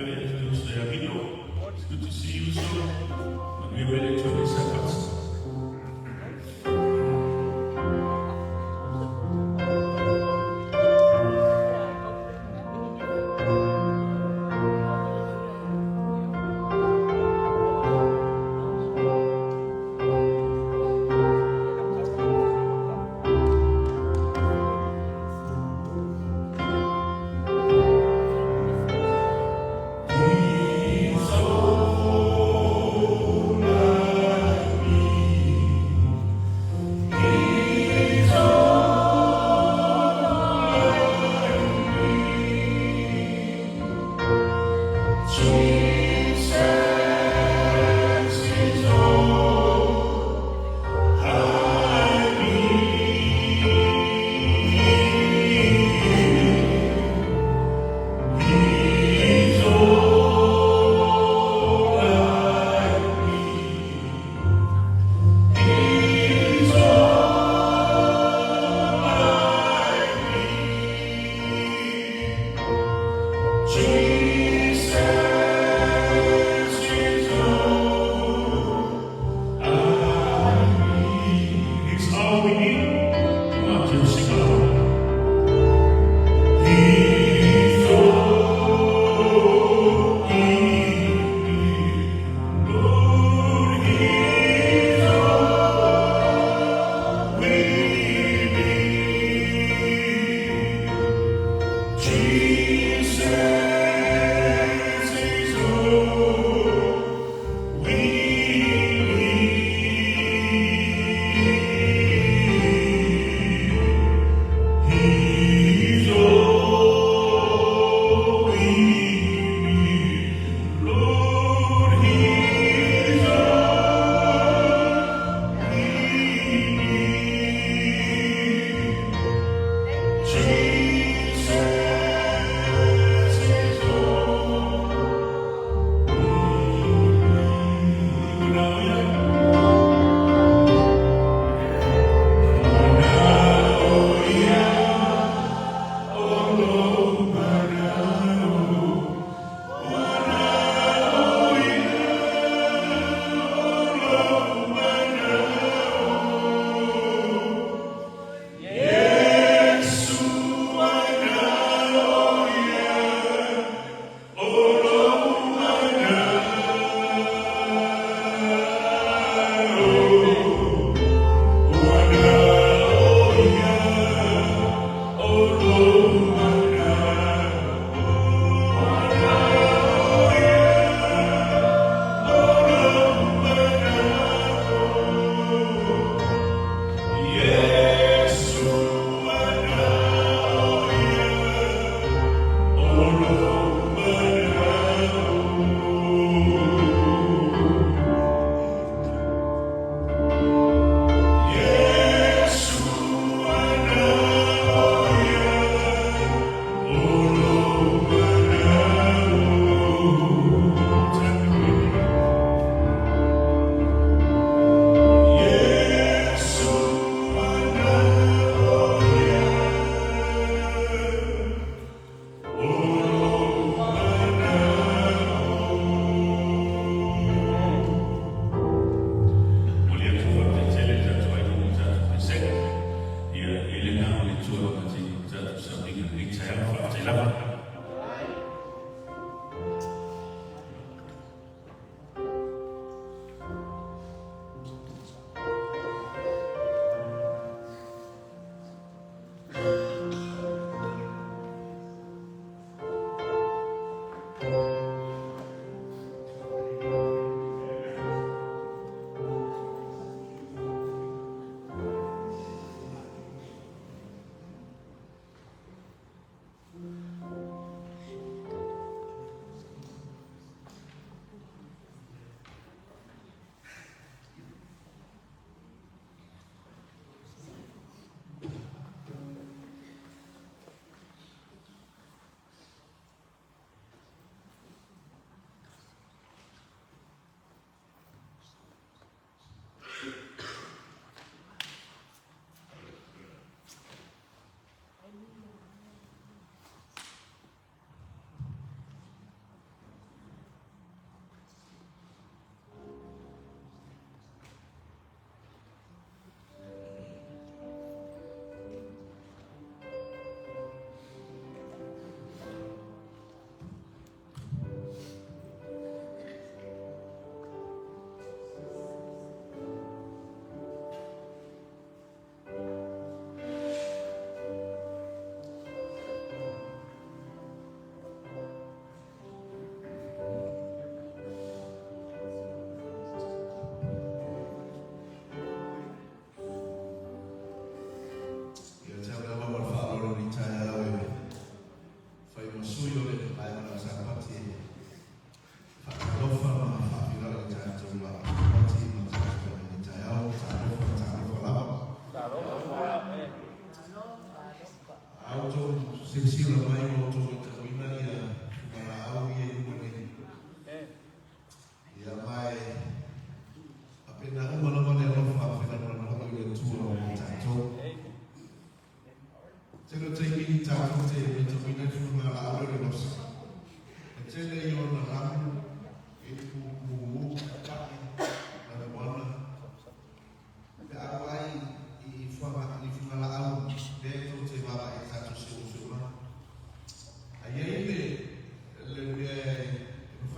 Afioga ia Vito. It's good to see you, so. Manuia le Atua i Safati. Jesus.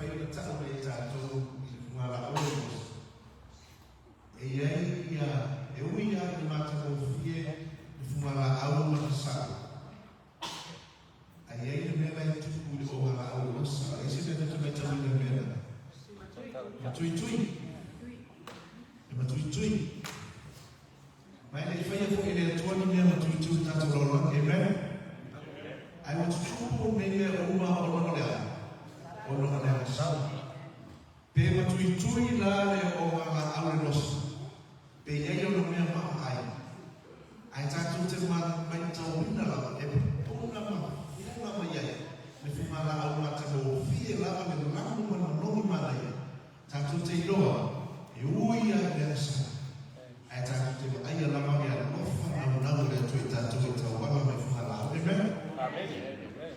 mafai ona tau mai e tatou i le fugalaau o le oso. E i ai ia, e ui lava i le matagofie le fugalaau ma le sao, ae i ai le mea la e tupu i le ogalaau o osa. E ese mea tatou te matauina i le mea lena. Matuitui. E matuitui. Ma e le i faia foi e le Atua ni mea matuitui i le tatou lalolagi. Amen. Ae ua tutupu nei mea uma ona o le a? Ona o le agasala. Pe matuitui la le ogalaau le losi, pe i ai ona mea ma'a ai. Ae tatou te matauina lava e pupuna ma fola mai ai le fugalaau matagofie lava le lanu ma le manogi manaia. Tatou te iloa, e ui lava i le agasala, ae tatou te vaaia lava le alofa naunau o le Atua i tatou e tauala mai fugalaau. Amen.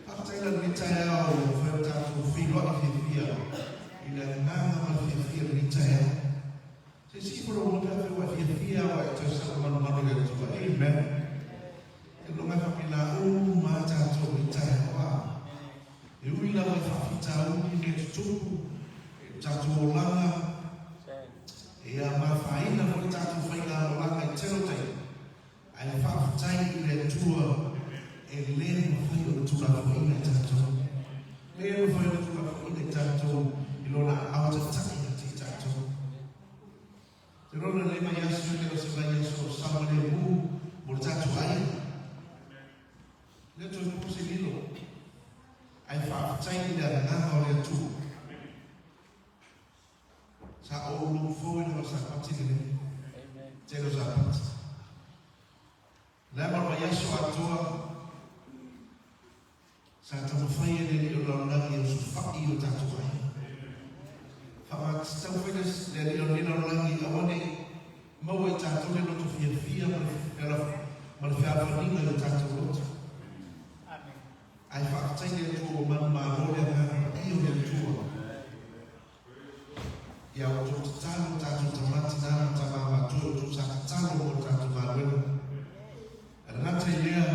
Faafetai la lenei taeao ua mafai ona tatou feiloai fiafia i le agaga ma le fiafia i lenei taeao. Se i sii foi lou loto pe ua e fiafia ua e toe sao manumanu i le Atua. Amen. E logo e faapena uma lava tatou i lenei taeao. A. E ui lava i faafitauli mea tutupu i lo tatou olaga, ia mafaina foi le tatou faigamalaga i tele o taimi, ae faafetai i le Atua e le mafai ona tulafoaina e tatou. Le mafai ona tulafoaina e tatou i Lona aao taitai ia te i tatou. Te lona lenei vaiaso e le o se vaiaso o saogalemu mo le tatou aiga. Le toe po se lilo, ae faafetai i le agaga o le Atua. Sa ou look forward i le Sapati lenei. Tele o Sapati. Le ma le vaiaso atoa, sa taumafai e le Alii o le lalolagi e usufa'i i o tatou aiga. Taumafai le Alii o lenei lalolagi aua ne i maua i tatou le loto fiafia ma le fealofaniga i o tatou loto. Ae faafetai le Atua ua manumalo le Agaga Paia o le Atua. Ia outou tatalo tatou tama tina ma tama matua outou sa tatalo mo le tatou galuega. Ae le gata i lea,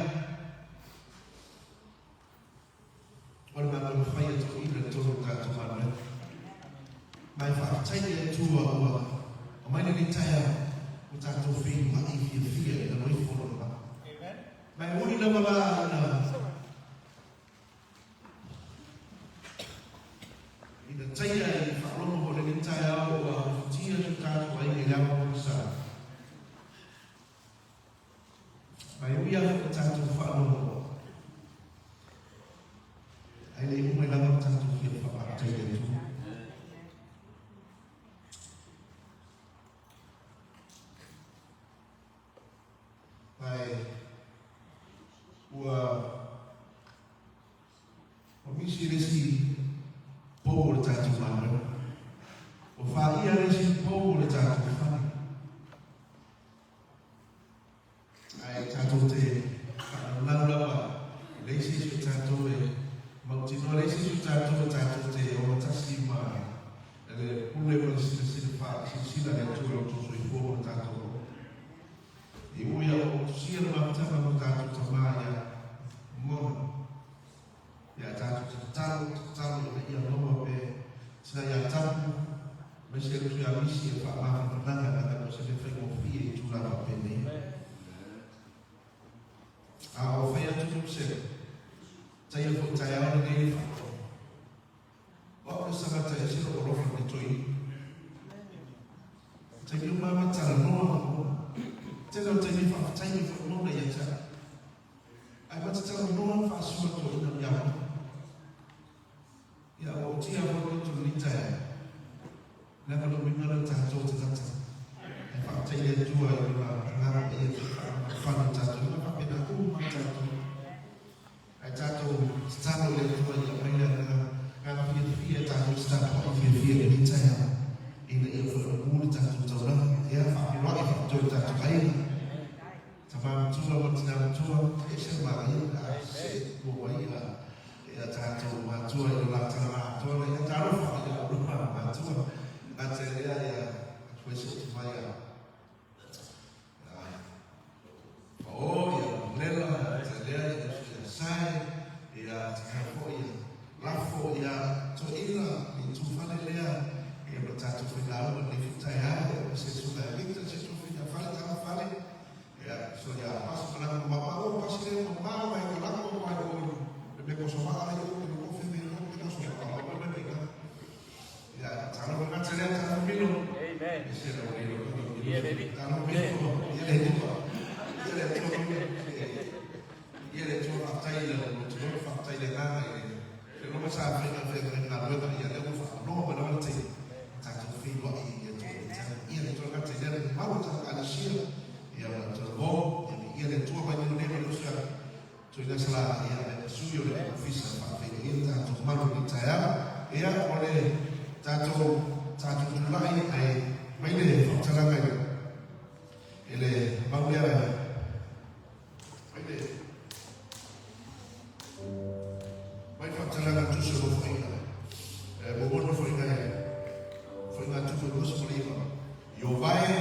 o le galuega fai a toeaina i totonu o le tatou galuega. Ma e faafetai i le Atua ua aumai lenei taeao ua tatou feiloai fiafia i lalo ifo o Lona vaa. Ma e moni lava la ina ina taia i faalogo foi lenei taeao ua ufitia so tatou aiga i le ao pogisa. Ma e ui lava foi tatou faalogo ae le i uma i lava le tatou fia faafetai i le Atua. Ae ua ua misi le isi pou o le tatou galuega. Ua faia le isi pou o le tatou fale. Ae tatou te faanaunau lava, e leai se isi o tatou e mautinoa, leai se isi o tatou e tatou te ogatasi ma le pule ma le silasila fa, silasila a le Atua i lo outou soifua ma le tatou ola. E ui a o tusia le mafutaga mo tatou tama ia Mona, ia tatou tatalo, tatalo ina ia maua pe sina ia tapu, aemaise le uso ia Misi e faamafanafanaga leaga o se mea faigofie i tulaga faapenei. A o fai atu le se taia foi taeao lenei le faalogo. O au le tagata e ese lou alofa i le toeaina. O taimi uma lava talanoa ma Mona. Tele o taimi faafetai mai foi Mona ia te au. Ae ma te talanoa ma faasua toeaina ia Mona. Ia ua utia foi loto lenei taeao. Leaga le uiga lea o tatou tagata. Ae faafetai i le Atua i Lona Agaga Paia e faamamalu i tatou ma faapena uma tatou. Ae tatou tatalo i le Atua ia aumai le agaga fiafia e tatou te tapuai fiafia i lenei taeao ina ia foemumū le tatou taulaga. Ia faafeiloai faapitoa i le tatou aiga, tama matua ma tina matua, e ese le manaia pe a see tua mai ia tatou matua i lo la talaga atoa lea. Ia talofa i a oulua matua, gata i lea ia atu ai se utu mai a Pao'o, ia Lela, ia Lea, ia Uso, ia Sae, ia Tina foi, ia Lafo, ia Toeaina, i itu Ia le Atua faafetai i le loto faafetai le agaga i le loma sa faiga galuega ia lea ua faanoa mai lava le taimi tatou feiloai i le Atua i le ia le Atua gata i le mamalu o tatou ekalesia ia ma talavou ia le Atua mai nei ma le uso Tuina sala ia le sui o le ofisa faafeiloai le tatou mamalu i le taeao ia o le tatou tulai ai mai le faamatalaga i le mau lea mai le mai faamatalaga tusi o nofoaiga muamua nofoaiga e foaiga tupu e 29 Ieova e,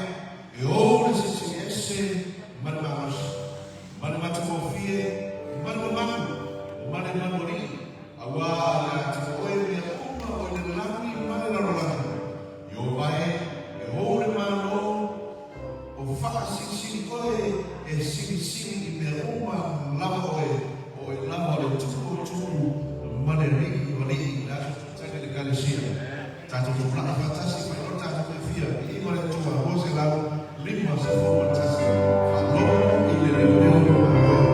e ou le Silisili Ese ma le malosi, ma le matagofie, ma le mamalu, ma le manualii, auā ia te oe mea uma o i le lagi ma le lalolagi. Ieova e, e ou le Malo, o faasilisili oe e silisili i mea uma lava oe, o oe lava o le Tupu o tupu ma le Alii o alii. O le aso tautai le Ekalesia. Tatou tulai faatasi faailoa le tatou fiafia i ma le Atua 251. Faalogo i le leoleo o Manoe.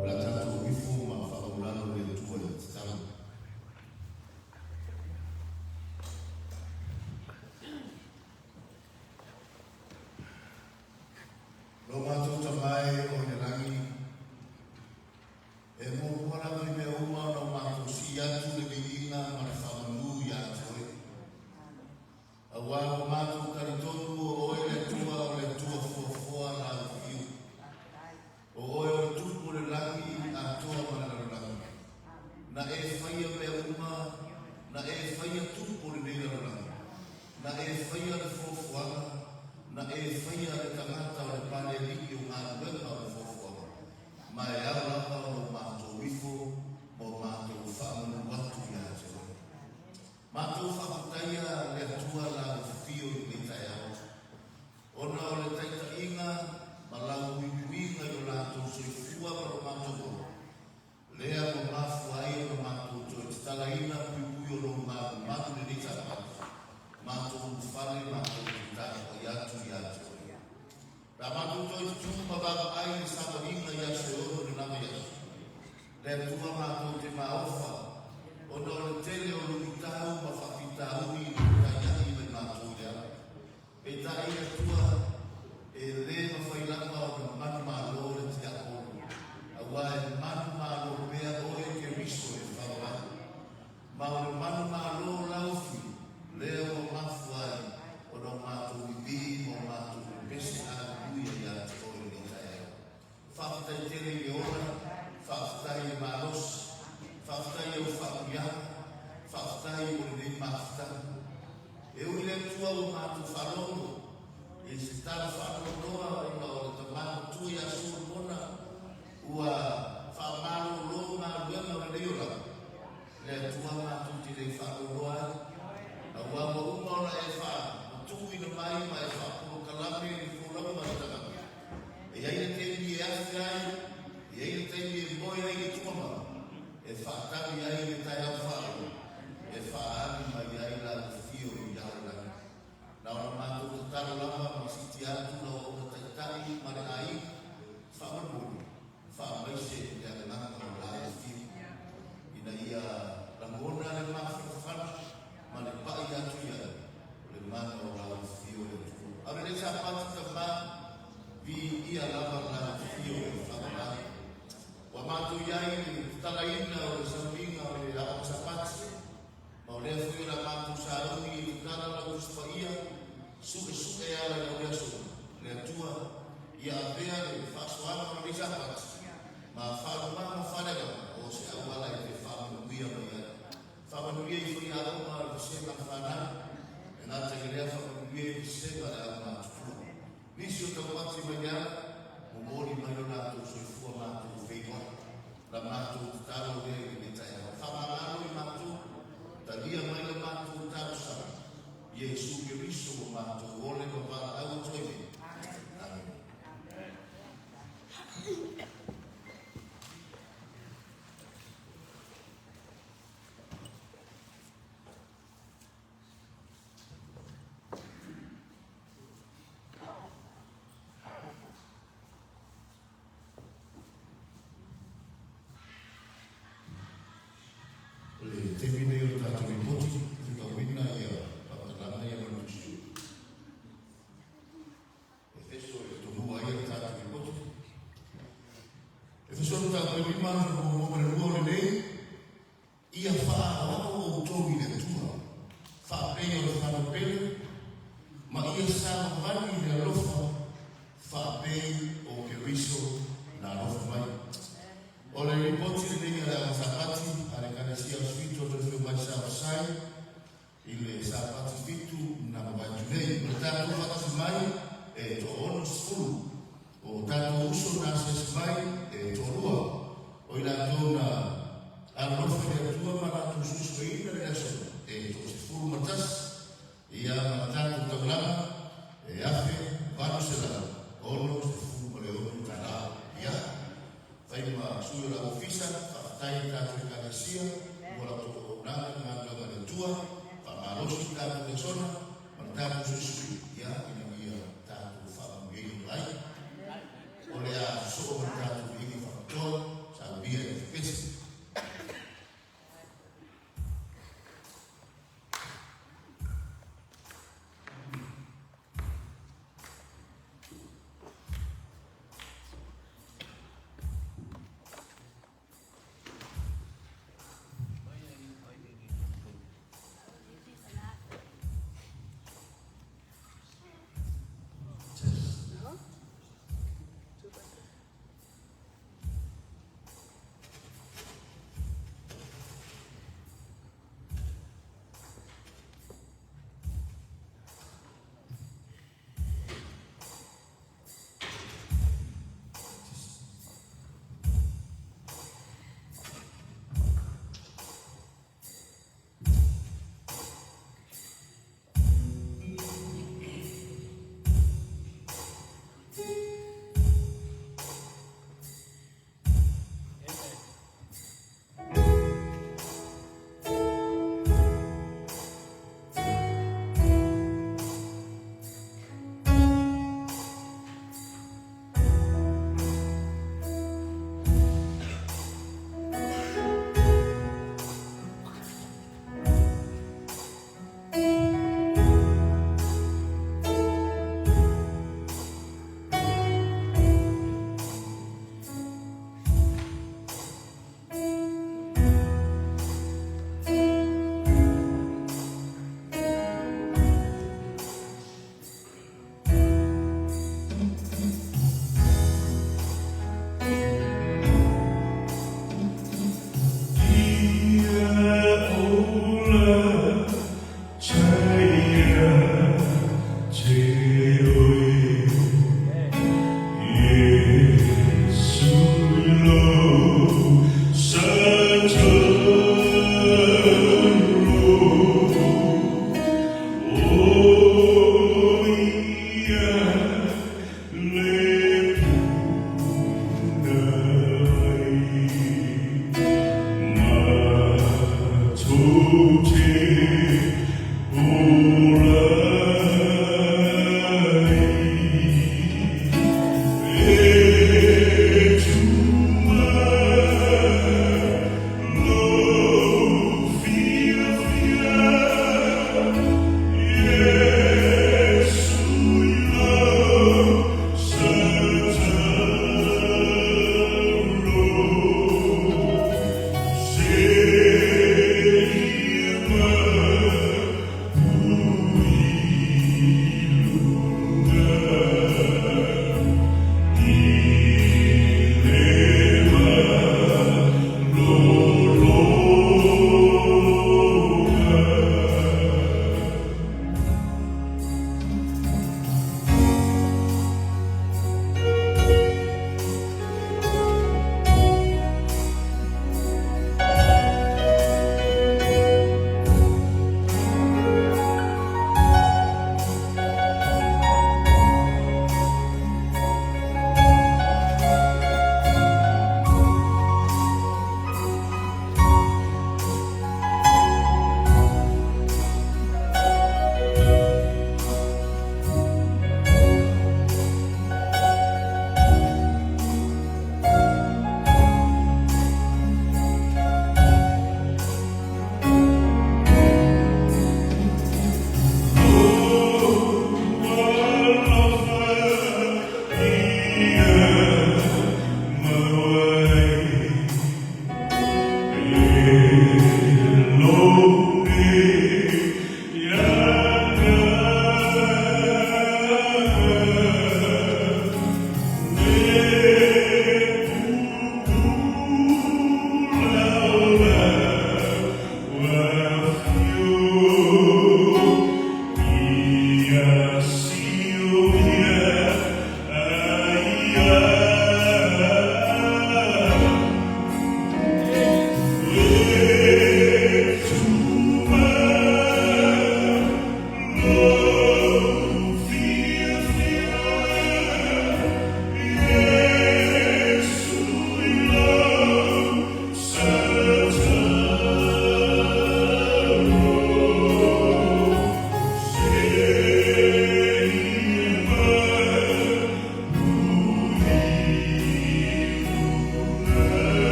O le a tatou ifo ma faaulalo i le Atua i le tatalo. Lo matou Tama e o i le lagi, e muamua lava i mea uma ona o matou sii atu le viiga ma le faamanu ia te oe. Aua ua matou talitonu o oe le Atua o le Atua fuafua laufiu. O oe o le Tupu o le lagi. tutu ma vaavaai i le savaliga i aso e ono i lena vaiaso, le Atua matou te maofa ona o le tele o luitau ma faafitauli na fetaiai ma i matou i le ala. Peitai le Atua, e lē mafai lava ona manumalo le tiapolo, auā e manumalo pea Oe Keriso e faavavau. Ma o le manumalo o lau Afio, lea ua mafua ai ona o matou vivī ma o matou pepese aleluia ia te Oe i lenei taeao. Faafetai tele i le ola, faafetai i le malosi, faafetai i au faamanuiaga, faafetai mo lenei mafutaga. E ui le Atua ua matou faalogo i se tala faanoanoa ona o le tama matua ia Solomona ua faamalolo galuega o lenei olaga, le Atua matou te le faanoanoa ai, aua ua uma ona e faamatuuina mai ma e faapolokalame i le folauga a le tagata. E i ai le taimi e afe ai, e i ai le taimi e moe ai le tumama, e faatali ai le taeao faaoo, e faaali mai ai lau afio i ao le lagi. Na ona matou tatalo lava ma siitia atu lau auauna taitai ma le aiga, faamolemole, faamaise le agaga o lau afio, ina ia lagona le mafanafana ma le pai atu i ai o le mana o lau afio le Atua. A o lenei Sapati tama, viia lava lau afio e faavavau. Ua matou i ai i le tatalaina o le sauniga o le Aoga Sapati, ma o lea foi o le a matou sauni i tatala lau Tusi Paia, su'esu'e e ala i lau aso, le Atua, ia avea le faasoaga o lenei Sapati, ma faaluma ma faaleagaga o se auala e te faamanuia mai ai. Faamanuia ifo i aoga a le vasega a fanau, e gata i lea faamanuia i vasega a le aumatutua. Nisi o taumati mai le ala, momoli mai lo latou soifua matou feiloai. La matou tatalo lea i lenei taeao. Faamagalo i matou, talia mai la matou talosaga. Iesu Keriso ua matou ole ma valaau atu ai nei. Amene. O le taimi lenei o le tatou lipoti, faitauina ia faamatalaga ia mai le Tusi o Efeso e tomua ai le tatou lipoti. Efeso mataupu e 5, muamua ma le lua o lenei, Ia faaaloalo outou i le Atua, faapei o le fanau pele, ma ia savavali i le alofa, faapei o Keriso na alofa mai. O le lipoti lenei a le Aoga Sapati a le Ekalesia o Sefito o Toefeo mai Southside i le Sapati 7 na mavae atu nei. O le tatou faatasi mai e toa-60. O tatou uso na asiasi mai e toalua, o i latou na alolofa i le Atua ma latou suesueina le aso e toa-11, ia ma le tatou taulaga e $1866 tala. Ia, fai ma sui o le au ofisa, faafetai i le tatou Ekalesia mo la outou auaunaga i le galuega a le Atua, faamalosi le tatou lesona ma le tatou suesue, ia, ina ia tatou faamanuiaina ai.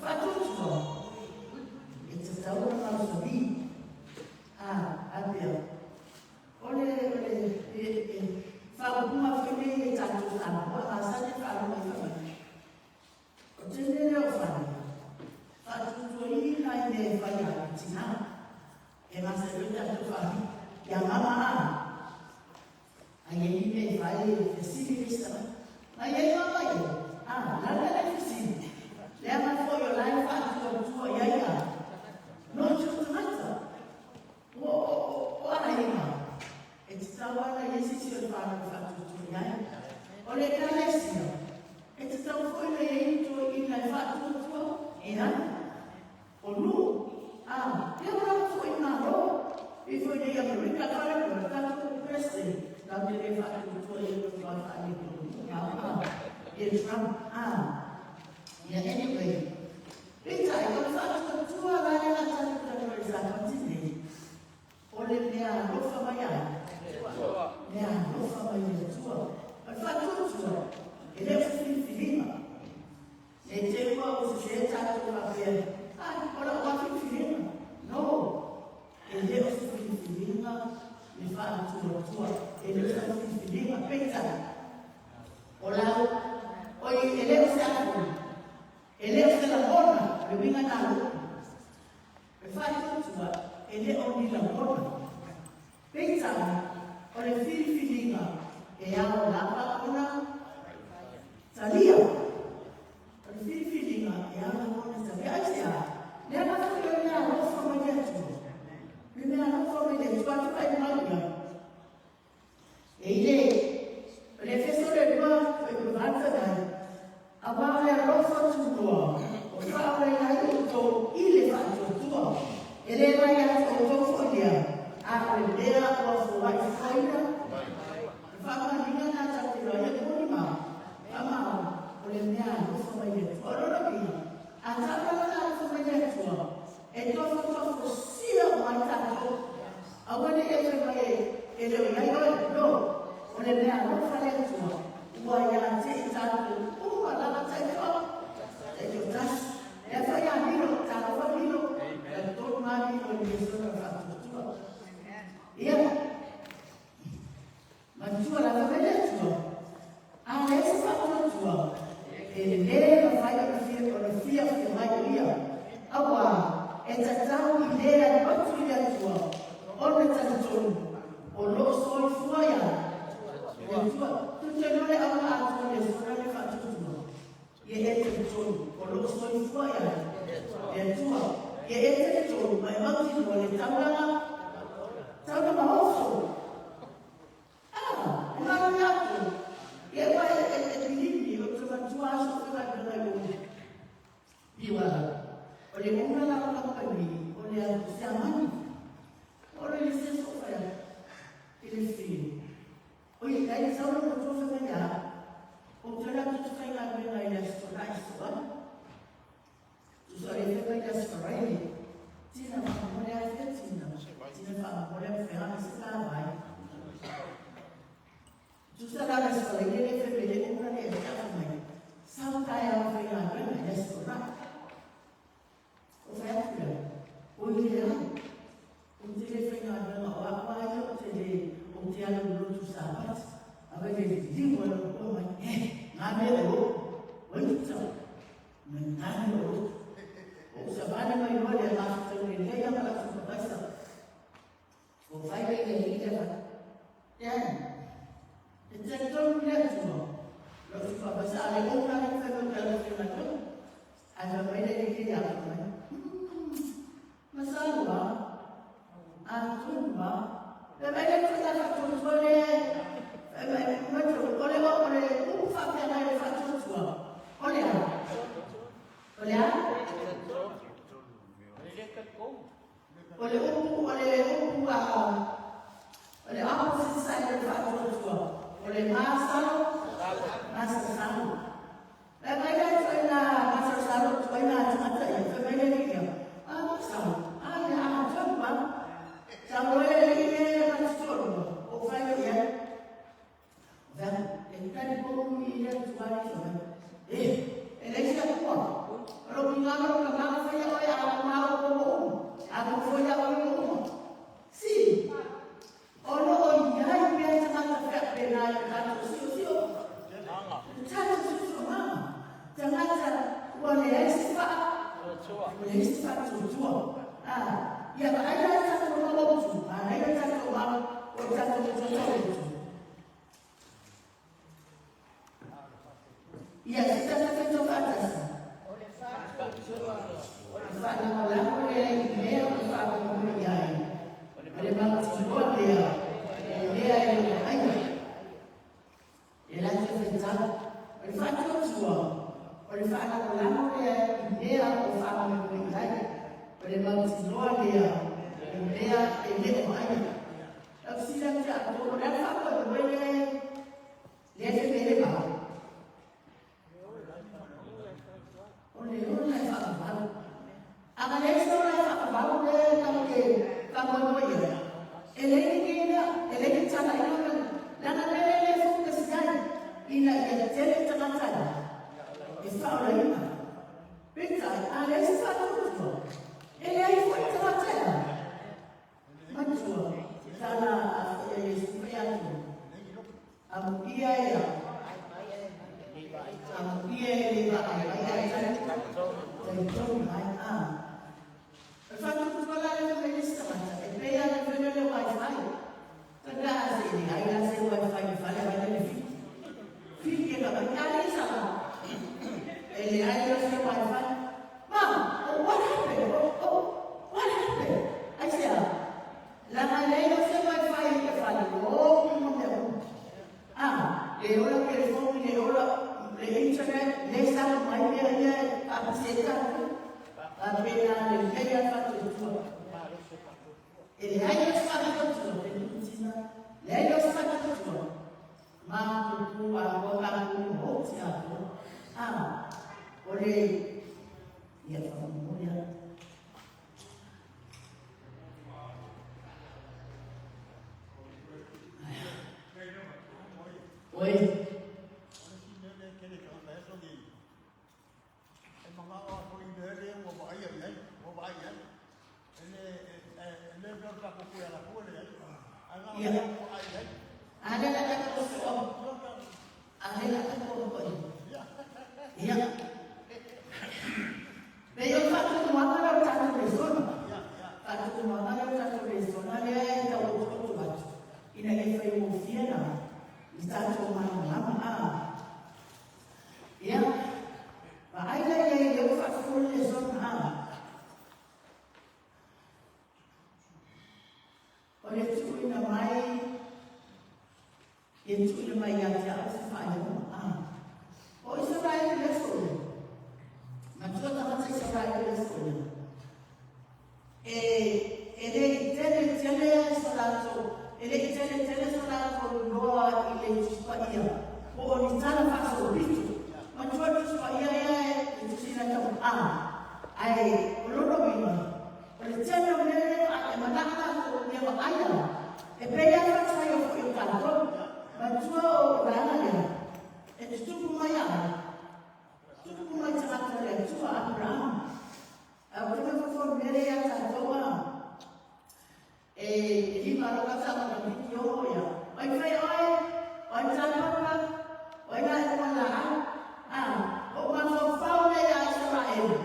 Fatu mea e fai a le tinā. E masani ai tatou faahi ia mama a. A i ai ni mea e fai e fesili le isi tagata. Na i ai mama ia, a, lana le fesili. Leaga foi o la e faatuatua i ai a. No te tagata. O, o, o, o aiga. E tatau lava ona i ai se isi o le fanau e faatuatua i ai. O le Ekalesia, e tatau foi ona i ai ni toeaiina e faatuatua i ai. O nuu, a, ia ua lava foi i Malo, pei foi nei Amerika, a fale o le tatou President, tatou te le faatuatua i ai ua matua faaletonu, a, a, ia Trump, a. Ia anyway, peitai, o le faatuatua la lea a tatou talanoa i le Sapati nei, O le mea alofa mai ai. Mea alofa mai le Atua. O le faatuatua, e le o se filifiliga. Ne i te i ua ou sese tatou faapea, Ai, o lau lava filifiliga. No, e le o se filifiliga le faatuatua. E le o se filifiliga. Peitai, o lau, oi, e le o se afua, e le o se lagona, o le uiga na o upu. E faatuatua, e le o ni lagona. Peitai, o le filifiliga e ao lava ona talia. O le filifiliga e ao lava ona talia. Aisea? Leaga foi o le mea alofa mai le Atua. Le mea alofa mai le Atua, atu ai mau ia. E i le, o le Efeso le lua, foi o le valu fai mai, Auā o le alofa tunoa o faaolaina ai outou i le faatuatua, e le mai ia te outou foi lea, a o le mea ua foai foaina mai. O le faamaoniga lena tatou te iloa ai e moni ma faamaoni, o le mea alofa mai le Atua. O lona uiga, a tau lava ona alofa mai le Atua, e tofotofo sia uma ai tatou. Aua ne i e fai mai e le o i ai oe. No, o le mea alofa le Atua, ua ia te i tatou uma lava taitoa, taitoatasi. Lea foi a Milo, talofa Milo, talitonu lava Milo i le sona faatuatua. Ia, Matua lava mai le Atua, a leai se faatuatua, e lē mafai ona fia ona fiafia mai o Ia, auā e tatau i le alu atu i le Atua ona talitonu o lo o soifua ia le Atua. Tutunoa le auga atoa i le sona le faatuatua, ia e talitonu o lo o soifua ia le Atua, ia e talitonu ma e mautinoa le taulaga, taulaga oso. Ah, e manu ia atu. Ia ua e, e, e pilimi, o te matua aso whakainga i o Piwala. O le owner la o company, o le atu Siamani. O le lise so whai i le whiu. O i kai sauro mo tō whai mai a, o te la tu te whai ngā wenga i le aso na i soa. Tusa le whai mai le aso raini. Tina whakamore a whia tina. Tina whakamore a whia a se tā vai. Tusa la le aso raini le whai mai le owner le atu mai. Sau tae au whai ngā wenga i le aso na. O whai atu ia, o i le au, o te le whaigaluega o aku a ia o te le, o te alu lotu Sapati, a wai le liu a lou koe mai, eh, ngā mea o lotu, wai tu tau, me ngā mea o lotu. O usavane mai loa le mafutau le lei a ma lau supervisor. O whai le le i le whai. Dan, e talitonu le Atua, lau supervisor, a le ouna le whai mai le whai mai Ae fai mai le alii ia fai mai, Umm, masalo a, atonu a, fai mai le tala faatuatua le, fai mai, matou, o le, o le upu faafeagai o le faatuatua, o le a? O le a? O le upu, o le upu a, o le opposite side o le faatuatua, o le masalo, masalosalo. Fai mai le ituaiga masalosalo, ituaiga tagata ia, fai mai le alii ia, A masalo, a ia atonu a, tau e le alii e ma te toalua, o fai mai i ai. O fai atu, e talitonu i le Atua alii fai mai, E, e leai se Atua, o lou pigana o lou tamaga faia oe a ma o kou uma, a kou foi a oe uma. Si, o lo o i ai pea tagata faapena i le tatou siosio, le tatou siosiomaga, tagata ua leai se faa. O le isi faatuatua. Ia vaai la i tatou mau autu, manaia tatou mau, o tatou matua autu. Ia, se tatou faitau faatasi. O le faalagolago lea i mea ua faamoemoe i ai, o le mautinoa lea o mea e le o vaaia. E latou faitau, o le faatuatua, o le faalagolago lea i mea ua faamoemoe i ai, o le mautinoa lea o mea e le o vaaia. Lau fesili atu ia outou, o le a le faamoemoe lea lea e fai mai ai le mau? O le ola e faavavau. A na leai se ola e faavavau lea tatou te faamoemoe i ai, e leai ni mea, e leai ni talaiga ma leaga mea lea e focus i ai ina ia tele tagata e faaolaina. Peitai, a leai se faatuatua, e leai foi tagata e ala. Matua, tala a foi a Iesu fai atu, amuia e au, amuia e le vaai mai ae talitonu mai. A. O le faatuatua la lea fai mai le isi tagata, e pei lava le mea lea o le wifi. Tanda a se leai la se wifi i le fale vai le fili. Fili e ka mai, a le sa e leai la se wifi. Ma, oh, what happened? Oh, oh, what happened? Aisea, leaga leai la se wifi i le fale, o ma mea uma. Ah, le ola telefoni, le ola le internet, le sau mai mea ia e faapasi ai tatou. Faapena le lelei lava faatuatua. E leai lava se faatuatua, le nukutina, leai lava se faatuatua. Ma tupu atoa tatou i oti atoa. Ah, o le ia whakamomori atu. Oi. Ia. A le la tatou soa. A le la tatou foi. Ia. Pei o le faatuatuaga lea o le tatou lesona. Faatuatuaga lea o le tatou lesona lea e tau otooto atu ina ia faigofie na i tatou malamalama. A. Ia. Vaai la i ai lea ua faafofoga le lesona. A. O le tuuina mai Ia tuuina mai ia te au se faailoga. A. O Isaraelu i le aso lea. Matua tagata Isaraelu i le aso lea. E, e le i tele tele so latou, e le i tele tele so latou iloa i le Tusi Paia, po o ni tala faasolopito. Matua le Tusi Paia ia e tusi ina tau a. Ae o lona uiga, O le tele o mea lea e manao latou ia vaaia, e pei lava faasaio foi o tatou. Manatua o vaega lea, e tutupu mai a ai? Tutupu mai tagata o le Atua, Aperahama. Ae ua tele fofo mea lea ia tatou a e lima loka tama na miti o ia. Oi fai oe, oi tāpapa, oi nā e laau. A, o mafaufau lea ia Isaraelu.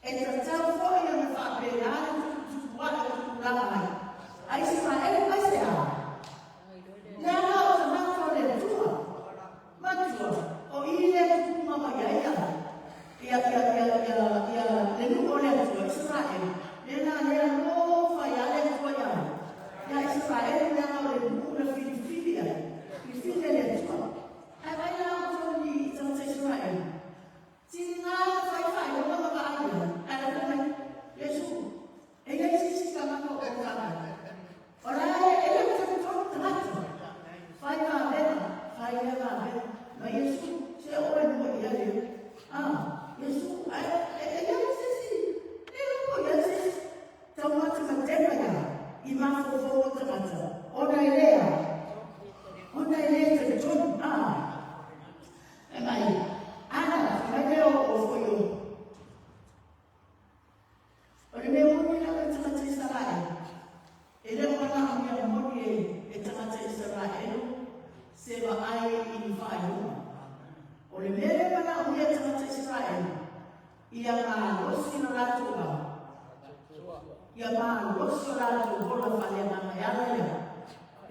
E tatau foi ona faapena le tuputupuaʻe o tupulaga mai a Isaraelu aisea? Leaga o tagata o le Atua. Matua, o i lea tupuga mai ai ia, ia, ia, ia, ia, ia le nuu o le Atua, Isaraelu, lena lea alofa ia le Atua ia, ia Isaraelu leaga o le nuu na filifili ai, filifili e le Atua. Ae vaai la outou i tagata Isaraelu, Tiga fai faailoga ma vaai ai, ae lafo mai, Iesu, e i ai se isi tagata o ou faavae. O la e le o talitonu tagata. Fai vavega, fai lea vavega. Ma Iesu, se o e mua i ai lea. Ah, Iesu, ae e i ai se isi, e le o i ai se isi. Taumatematema ia i mafaufau o tagata, ona e le a, ona e le talitonu. Ah, Fai mai, Ana, fai mai lea o foi o. O le mea moni lava e tagata Isaraelu, e le o manaomia moni e tagata Isaraelu se vaai i ni faailoga. O le mea lea e manaomia e tagata Isaraelu, Ia malosi lo latou ao. Ia malosi o latou ola faaleagaga e ala lea.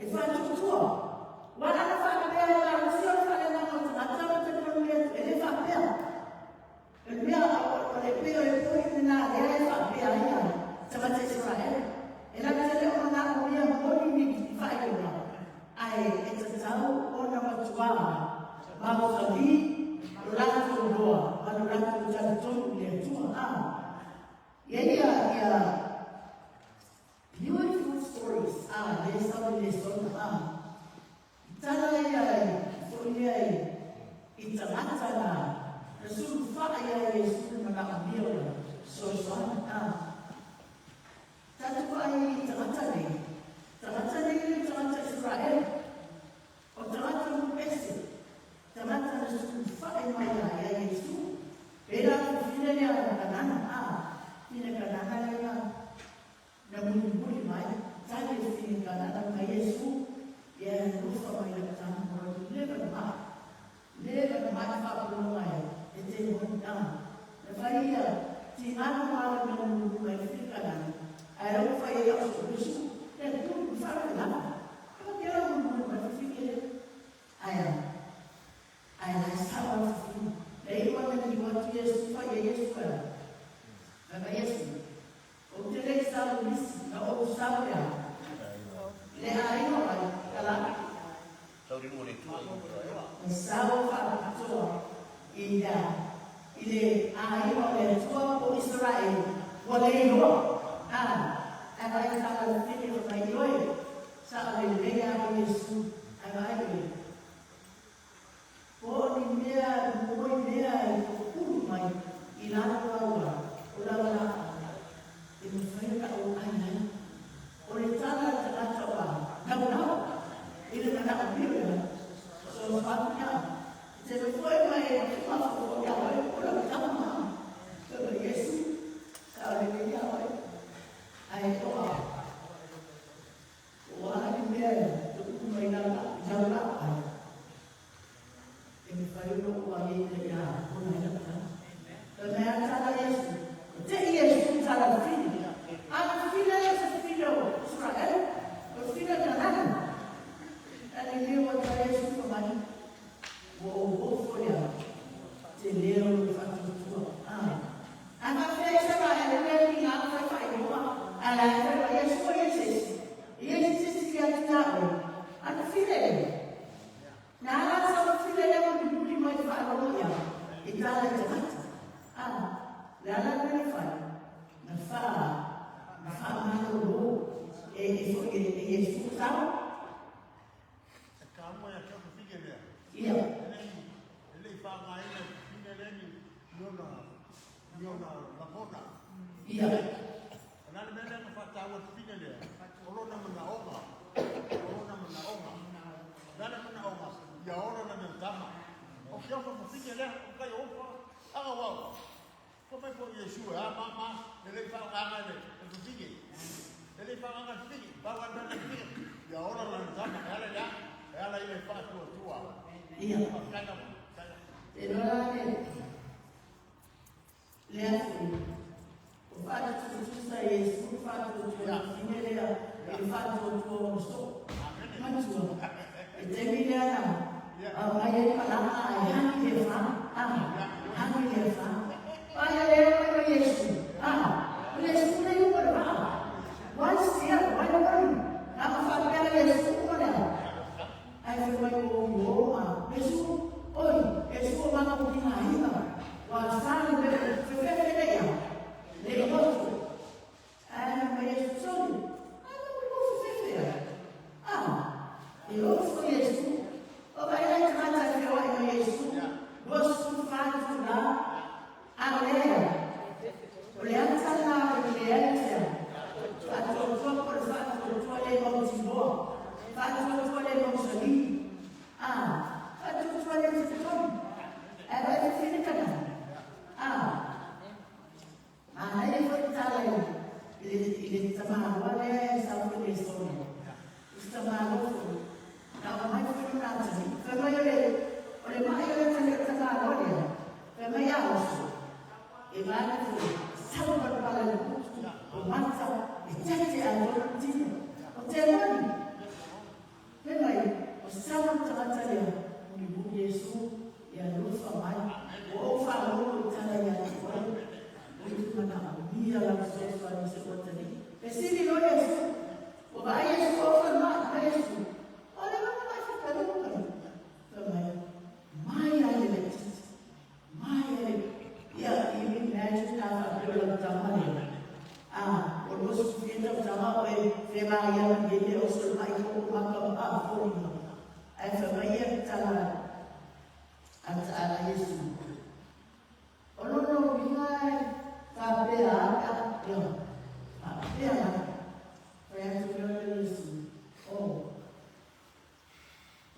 E faatuatua. Ua ana faapea e malosi ola faaleagaga o tagata ma talitonu le Atua. E le faapea. O le mea o le pei o le poi lena lea e faapea ai a tagata Isaraele. E latou te le o manaomia moni ni faailoga, ae e tatau ona matua mausali lo latou loa ma lo latou talitonu i le Atua. A ia ia ia beautiful stories a le sau i le sona a tala ia foi lea i tagata na na sulufa'a ia Iesu le manaomia o le fesoasoani a tatou vaai i tagata nei tagata nei le tagata Isaraele o tagata nuu ese tagata na sulufa'i mai ia Iesu pe la fufine lea Kanana a fine Kanana lea na mulimuli mai tali le fine Kanana mai Iesu ia lufa mai la tama mo leva na mai leva na mai faapuloga e te moni a na fai ia tigano ma le mea mulimuli mai fine Kanana ae lau fai ai au so Iesu le tu faalavelave a ke la mulimuli mai fufine le ae ae la sao la fufine le iwa na liu atu Iesu fai e Iesu e mai Iesu ou te le sau lisi na ou sau lea le aiga mai kala na sau faapitoa i i le aiga o le Atua po Israel ua le iloa a ae vaai tala le fine o mai oe sa o le lelei a o Iesu ae vaai oe po o ni mea moi mea e pupulu mai i lalo aua o lau la'a e mafai ona ou ai ai o le tala a tagata ua naunau i le manaomia o le fesoasoani a te foe mai e mafaufau ia oe o lau tama o Iesu sa o le lelei ia oe ae oa ua ni mea e tupu mai lau lau la'a e mafai ona ou ai i le ia ona i lau tama. Ka mea tala Iesu, o te Iesu tala le fine. A le fine le se fine o Israel, o le fine Kanana. A le leo ta Iesu fa mai, ua ou ofo lea, te leo le faatuatua. A ma fea Israel le ni ngā whai whai hoa, a la whai whai Iesu o Iesu. Iesu se si atu ia oe. A na fine le. Na ala sa o fine le mo muli mai whaalogo ia. I tala i tagata. A, le ala le whai. Na wha, na wha malo lo. E e fo e e Iesu tau. Ka mo ya ka fine lea. Ia. E le whangaina fine le ni ni ona lagona. Ia. O nā le mea lea na whātāua te fine lea. O lona manaonga. O lona manaonga. Nā le manaonga. Ia ora na neo tama. O kia ofa mo fine lea. O kai ofa. Aga wau. Ko mai po Iesu e a mama. E le whaanganga le. E fine. E le whaanganga te fine. Pau ana le fine. Ia ora na neo tama. E ala lea. E ala i le whaatua tua. Ia. O kaina. Kaina. Te loa le lea foi. O whaatututusa Iesu whaatuatua fine lea e whaatuatua o so. Matua. E te mile ana. A mai e palanga ai hangi le wha. A hangi le wha. Ai le mai o Iesu. A o Iesu le yu le wha. One step, one one. Na ma whapea Iesu o lea. Ai fai mai o o a Iesu. Oi, Iesu o mana o kina hinga. Wa sani me fefe le ia. Le motu. Ai na mai Iesu soli. Ai na mo fefe ia. Ah, e o fo Iesu. O vai lá tagata fe o ai Iesu. Lo su fa tu la. la fesoasoani i se ua atalii. Fesili loa Iesu, ua vaai Iesu ua oo falemai, fai mai Iesu, O le a lava e faatalia mai? Fai mai, Mai lava i le laitiiti, mai lava i le. Ia, you imagine a faapea o lau tama lea, a, ua 24 tausaga o e fevaai ana i nei mea o solemai koko maka ma a foliga. Ae fai mai ia le tala a a Iesu, O lona uiga e faapea a pe a, ioe, faapea lava. Fai atu loa le Iesu, O,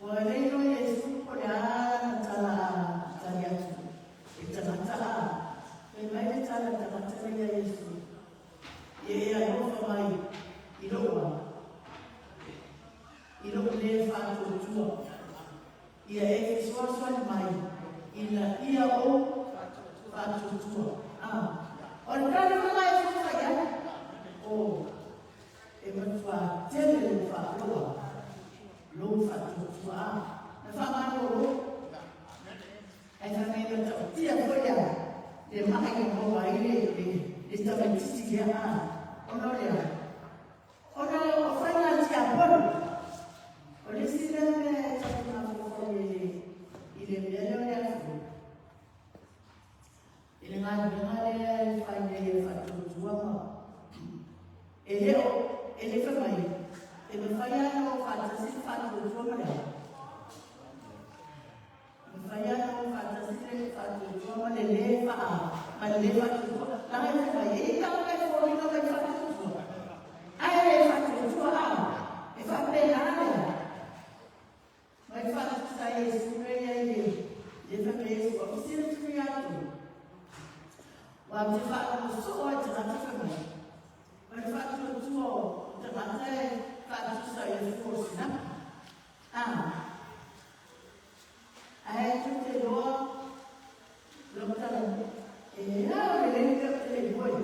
ua le iloa Iesu po o le a lana tala a tali atu i le tagata a. Fai mai le tala a le tagata lea ia Iesu, Ia e alofa mai i lou a, i lou le faatuatua. Ia e fesoasoani mai ina ia ou faatuatua. A, o le tali foi la e fai ai, o, e matuā tele lou faaloa, lou faatuatua. A, na faamalolo. Ae fai mai na ta'utia foi a le ma'i na maua ai le, le, le tamaitiiti lea. A, ona o le a? Ona o faiga a le tiapolo. O le isi lea mea e tatou te mafaufau i le, i le mea lea o le afu, i le galuega lea e fai nei e faatuatua ma e le o, e le fai mai, e mafai lava ona o faatasi le faatuatua ma le afu. Mafai lava ona o faatasi le faatuatua ma le le faa, ma le le faatuatua. Leaga e fai mai, e i ai tagata e foliga mai faatuatua, ae le faatuatua a, e faapena le mai faatusa ai Iesu mea ia i le, le fai mai Iesu, o fesili atu ia outou. Ua te faalogo soo lava i tagata fai mai, o le faatuatua o tagata e faatusa i le fua o sinapi. A. Ae tou te iloa lau tala e ao lelei le mea ou te le iloa i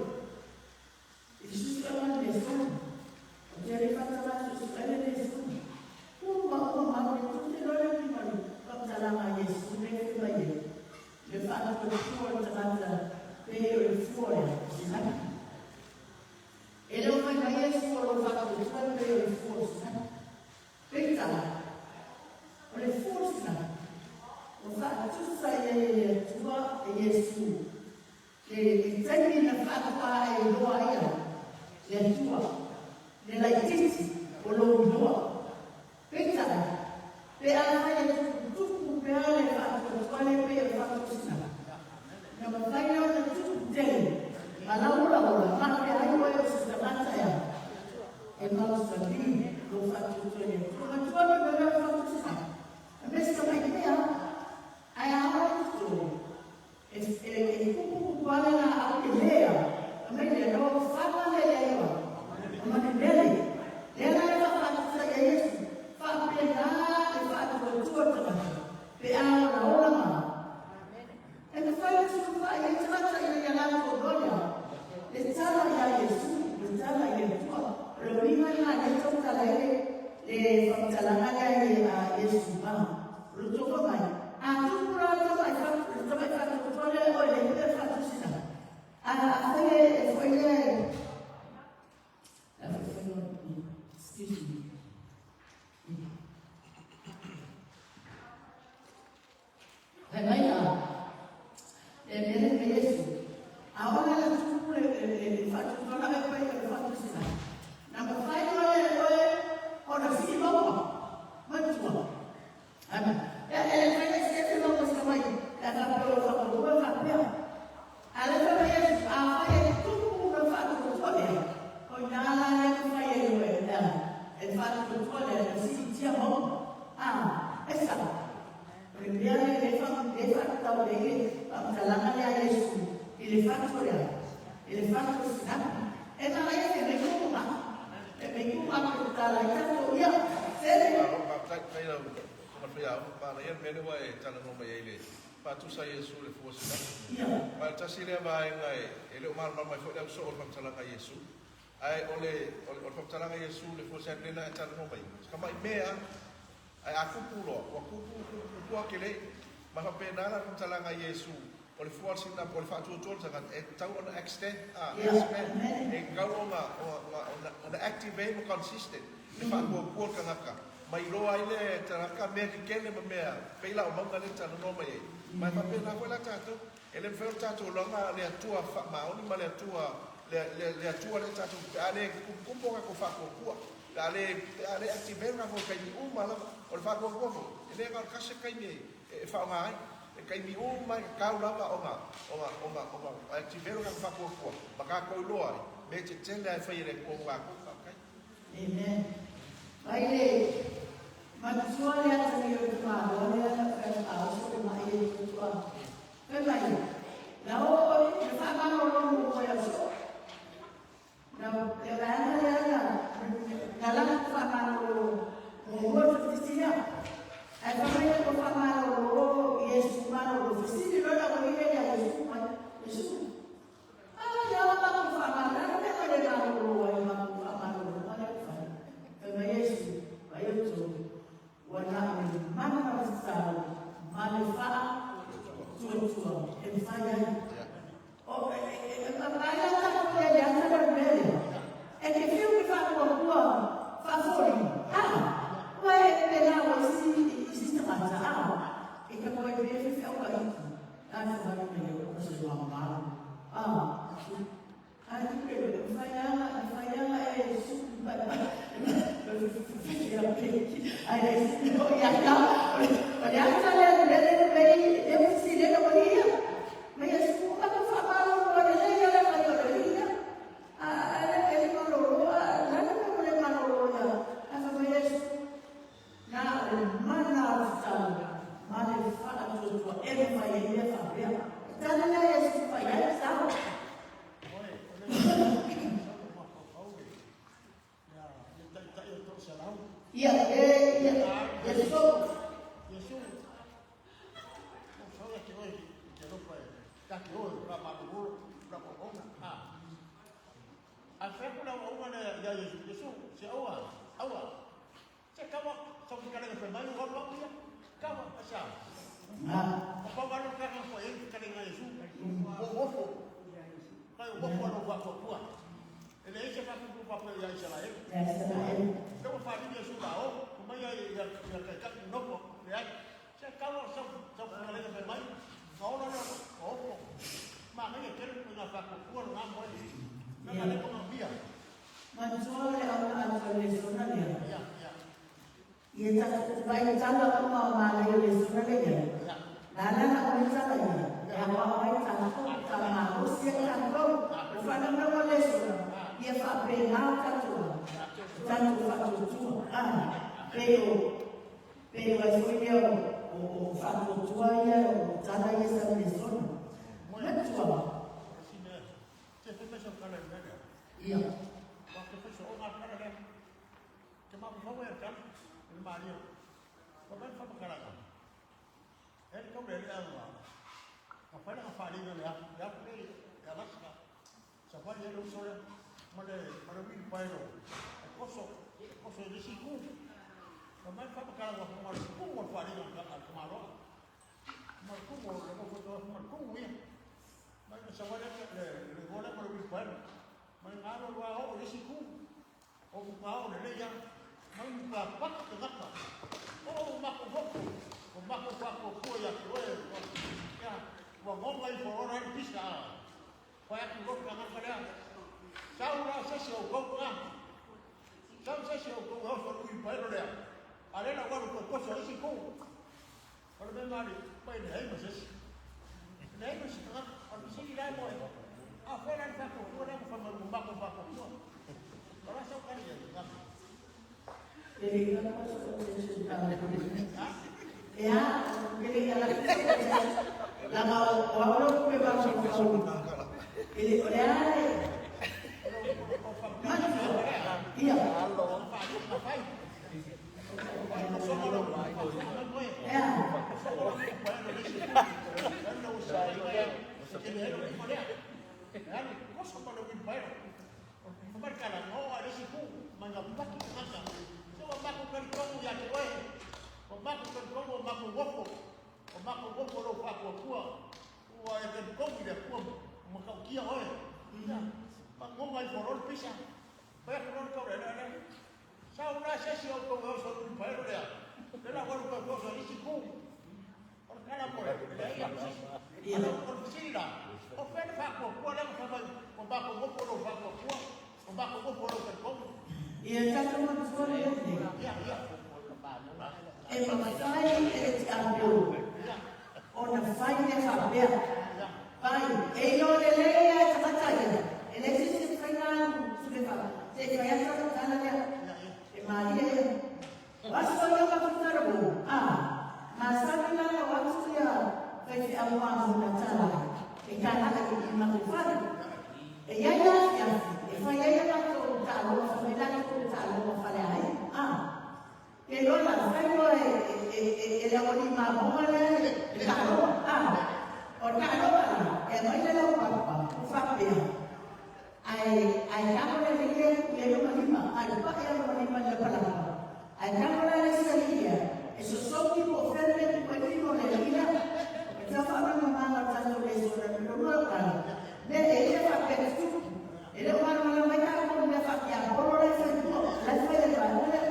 i le suesuega o le lesona. Ou te le faatala suesuega le lesona. Uma uma mau le tou te iloa le uiga o le faamatalaga a Iesu lea e fai mai ai, le faatuatua o le tagata pei o le fua o le sinapi. E le o fai mai Iesu o lou faatuatua pei o le fua o le sinapi. Peitai, o le fusi ua faatusa i ai e le Atua e Iesu le le taimi na faatoa e iloa ai ia le Atua, le laitiiti o lou iloa. Peitai, pe afai e tuputupu pea le faatuatua lea pei o le faatusina, na mafai lea ona tupu tele ma laulaula ma pea ai oe o se tagata e E mausali lou faatuatua i le Atua. Matua le mea lea faatusina. E mea se tamai mea, ae a oo i totonu, e, e, e kupu kupu lava le laau ke lea, a mai lea, no fana lea ia iwa. O mane mele, lea la e faafaatusa ia Iesu, faapena le faatuatua le tagata, pe a olaola ma. E mafai ona sulufai ai tagata ina ia latou iloa lea, le tala iā Iesu, le tala i le Atua. O le uiga lena lea e tautala ai le, le faamatalaga lea i a Iesu ma o le tofa mai, A tupu la le tamai fatu, le tamai faatuatua lea oe le mea faatusina, a afai e, e foi lea e, excuse me. Fai mai la, e mele me Iesu, aole la tupu le, le, le, le faatutuala e pai le faatusina. Na mafai loa e oe ona sii maua, matua. Amen. E, e le fai le sese maua sa mai, e a faapea o faatutua faapea. A le fai mai Iesu, a fai e tupu le faatuatua lea, o ina la lea mafai ai oe, e, e faatuatua lea, na siitia maua. A, e sao. O le mea lea e faatatau ai le faamatalaga lea a Iesu i le fatu o le a? I le fatu o Sinapi. E manaia fai mai ku ma, fai mai ku ma pe tatala ai tatou ia, sele. Malo, faafetai, faafetai lau Afioga i le Faiaoga. Manaia le mea lea ua e talanoa mai ai i le faatusa Iesu i le fua o Sinapi. Ia. Ma o le tasi lea vaega e le o malamalama ai foi le ausoo o le faamatalaga a Iesu. Ae o le, o le faamatalaga a Iesu i le fua o Sinapi lea na e talanoa mai ai, si tamai mea lava. Ae a kupu loa, ua kupu, kupu, kupu lava tele. Ma faapena la le faamatalaga a Iesu. O le fua o le sina po o le faatuatua o le tagata, e tatau ona extend, Ia, expand, amen. e tatau ona activate ma consistent le faatuatua o le tagata, ma iloa ai le tagata mea tetele ma mea pei la o mauga lea e talanoa mai ai. Ma e faapena foi la tatou, e le mafai ona tatou iloaga le Atua faamaoni ma le Atua, le Atua lea tatou, pe a le tuputupu o tatou faatuatua, pe a le activate le tatou taimi uma lava. O le faatuatua foi, e le na o le tasi le taimi e faaaoga ai. E taimi uma e tatau lava ona activate o tatou faatuatua, ma tatou iloa ai mea tetele ae fai e le Atua mo tatou. Faafetai. Amen. Mai le matua le ata i o te malo le ana whai a oso le mai e tutua. Fai mai, la o le whamano lo mo mo ya so. Na le vana le ana, na langa whamano lo mo mo te tisia. Ai whamai ko whamano lo Yesu mano lo fisili lo na ko ile ya Yesu mai. Yesu. Ah, ya la ko whamano, na le ko le mano lo ai ma ko whamano lo ma le whai. Fai mai Yesu, mai o tō, wa na me mana na tau, ma le wha tua tua, e whai ai. O, e mai la ta ko le ata le mele. E ke fiu ki wha kua kua, wha fori. Ah, wa e pe na wa si, i si tangata, ah. E ka koe pe fe fe au ka itu. A te whai me o se wa malo. Ah, ai te pe, whai anga, whai anga e su, ba, ba, ai o ia ka, o le ata le le le le le si le le ia. Ma ia su ka ko fa malo o le le ia le mai o le ia. A a le le malo lo a la le mo le malo lo ia. A fa mai ia su na le mana o tau ma le fa tu tu e le mai ia fa pea. Tana na ia su fa ia sa. Oe, o le mafaufau e ia le taitai o toaselau. Ia e ia ia so. Iesu, o sau ia te oe i te alofa e ta te oe la malolo la auauna a. A fai atu le auauga lea iā Iesu, Iesu, se aua, aua, se kava sau fetalaiga fai mai ua alu au ia, kava, aisea? Ah. O pau lava le tagata na fai ai le fetalaiga a Iesu, ua ou ofo, kai ou ofo i lou faatuatua. E leai se faapuupuu faapea iā Isaraelu. Ia Israel. Lea ua faalili Iesu la o, fai mai ia ia taitai nofo, leai. Se kava sau sau fetalaiga fai mai, na ola lea o ofo. Manaia tele le ituaiga faatuatua lena moe. Leaga lea ua manaomia. Matua le au na le sona lea. Ia, ia. Ia ta vai tala uma o mala le sona lea. Ia. Na la na o tala ia. Ya wa wa ta ko ta ma o se ta ko. O fa na na le sona. Ia fa pe na ta tu. Ta tu fa tu tu. Ah, pe o pe o ai foi ia o fa tu tu ia o tala ia sa le sona. Moe, Matua. si mea. Se fai mai sau tala i le mea lea. Ia. Ua te fai so'oga le tala lea. Te mafaufau ai e tali i le malie. Fai mai le faamatalaga, e le tau lealea na fai lana faaaliga i le afu, le afu lea i Alaska. Sa fai ai le uso lea ma le wheelbarrow e koso, e koso i le isi itu. Fai mai le faamatalaga, fai mai o le tumu o le faaaliga a le tamaloa. Fai mai o le tumu o le nofo fai mai o le tumu ia. Mai na sau ai le le igoa lea ma le wheelbarrow. Mai na alu alu lava oo i le isi itu. O matua oo lelei lava. Mai matua paka tagata. Oo matou motu, o matou faatuatua ia te oe, ia, ua goga ifo loa le pisa a. Fai atu loa le tagata lea, Sau la se isi o outou lena. Sau se isi o outou e oso i le uilipaelo lea, a o lea la ua alu toe koso i le isi itu. O le mea mali, mai leai ma se isi. Leai ma se tagata. O le fesili la e moe, a fea la le faatuatua lea ma fai mai ua matou faatuatua? O le a sau tali i ai? Ele ia pa so te tala. Ha? Ia, ele ia la la ma o o lo pe ba ko ko. Ele o le ale. O faamatalaga lea. Ia. O fai. O soga lo moe. Ia. O soga lo uilipaelo i le isi itu. E ua saili mai ai. E tele ai lou lima lea. E alu koso ma le uilipaelo. Fai mai le tala, na oo lava i le isi itu, mai na paki tagata. Se ua matou talitonu ia te oe. Ua matou talitonu ua matou ofo. Ua matou ofo i lou faatuatua. Ua e talitonu i le Atua matautia oe. Ia, magoga ifo loa le pisa. Fai atu loa le taulelea lea. Sau la se isi o outou e oso i le uilipaelo lea. Lea la ua alu toe oso i le isi itu. O le tala mo le leai atu se isi. A o le fesili la, o fea le faatuatua lea na fai mai ua matou nofo i lou faatuatua, ua matou nofo i lou talitonu? Ia tatou matua lea nei. Ia, ia. E mafai e le tiapolo ona fai mea faapea. Vai, e iloa lelei lava e tagata ia, e leai se isi e mafai ona alu se mea faapea, se i fai atu lau tala lea, e malie ia. O aso ia o matou talavou, a, masani la ona o atu ia faifeau mamona tala ai, e talaa i matou fale. E i ai lava afiafi e fai ai a matou taaloga fai mai latou taaloga faleaiga, a. Ke loa la fai loa e le aualii mamoa lea le taaloga, a. O le taaloga la, e aumai le laupapa ua faapea, ae ae tago le alii lea tuu i ai lona lima, ae papai lona lima i le lapalapa. Ae tago la le isi alii lea, e sosogi po o fea le mea e tuu ai le lima o le alii lea. E tau faamalamalamaga o le tatou lesona i luma o tala. Mea e ia faapea tutupu. E le o malamalama ai tatou i mea faatiapolo la e fai tua, la e fai e le vaega lea.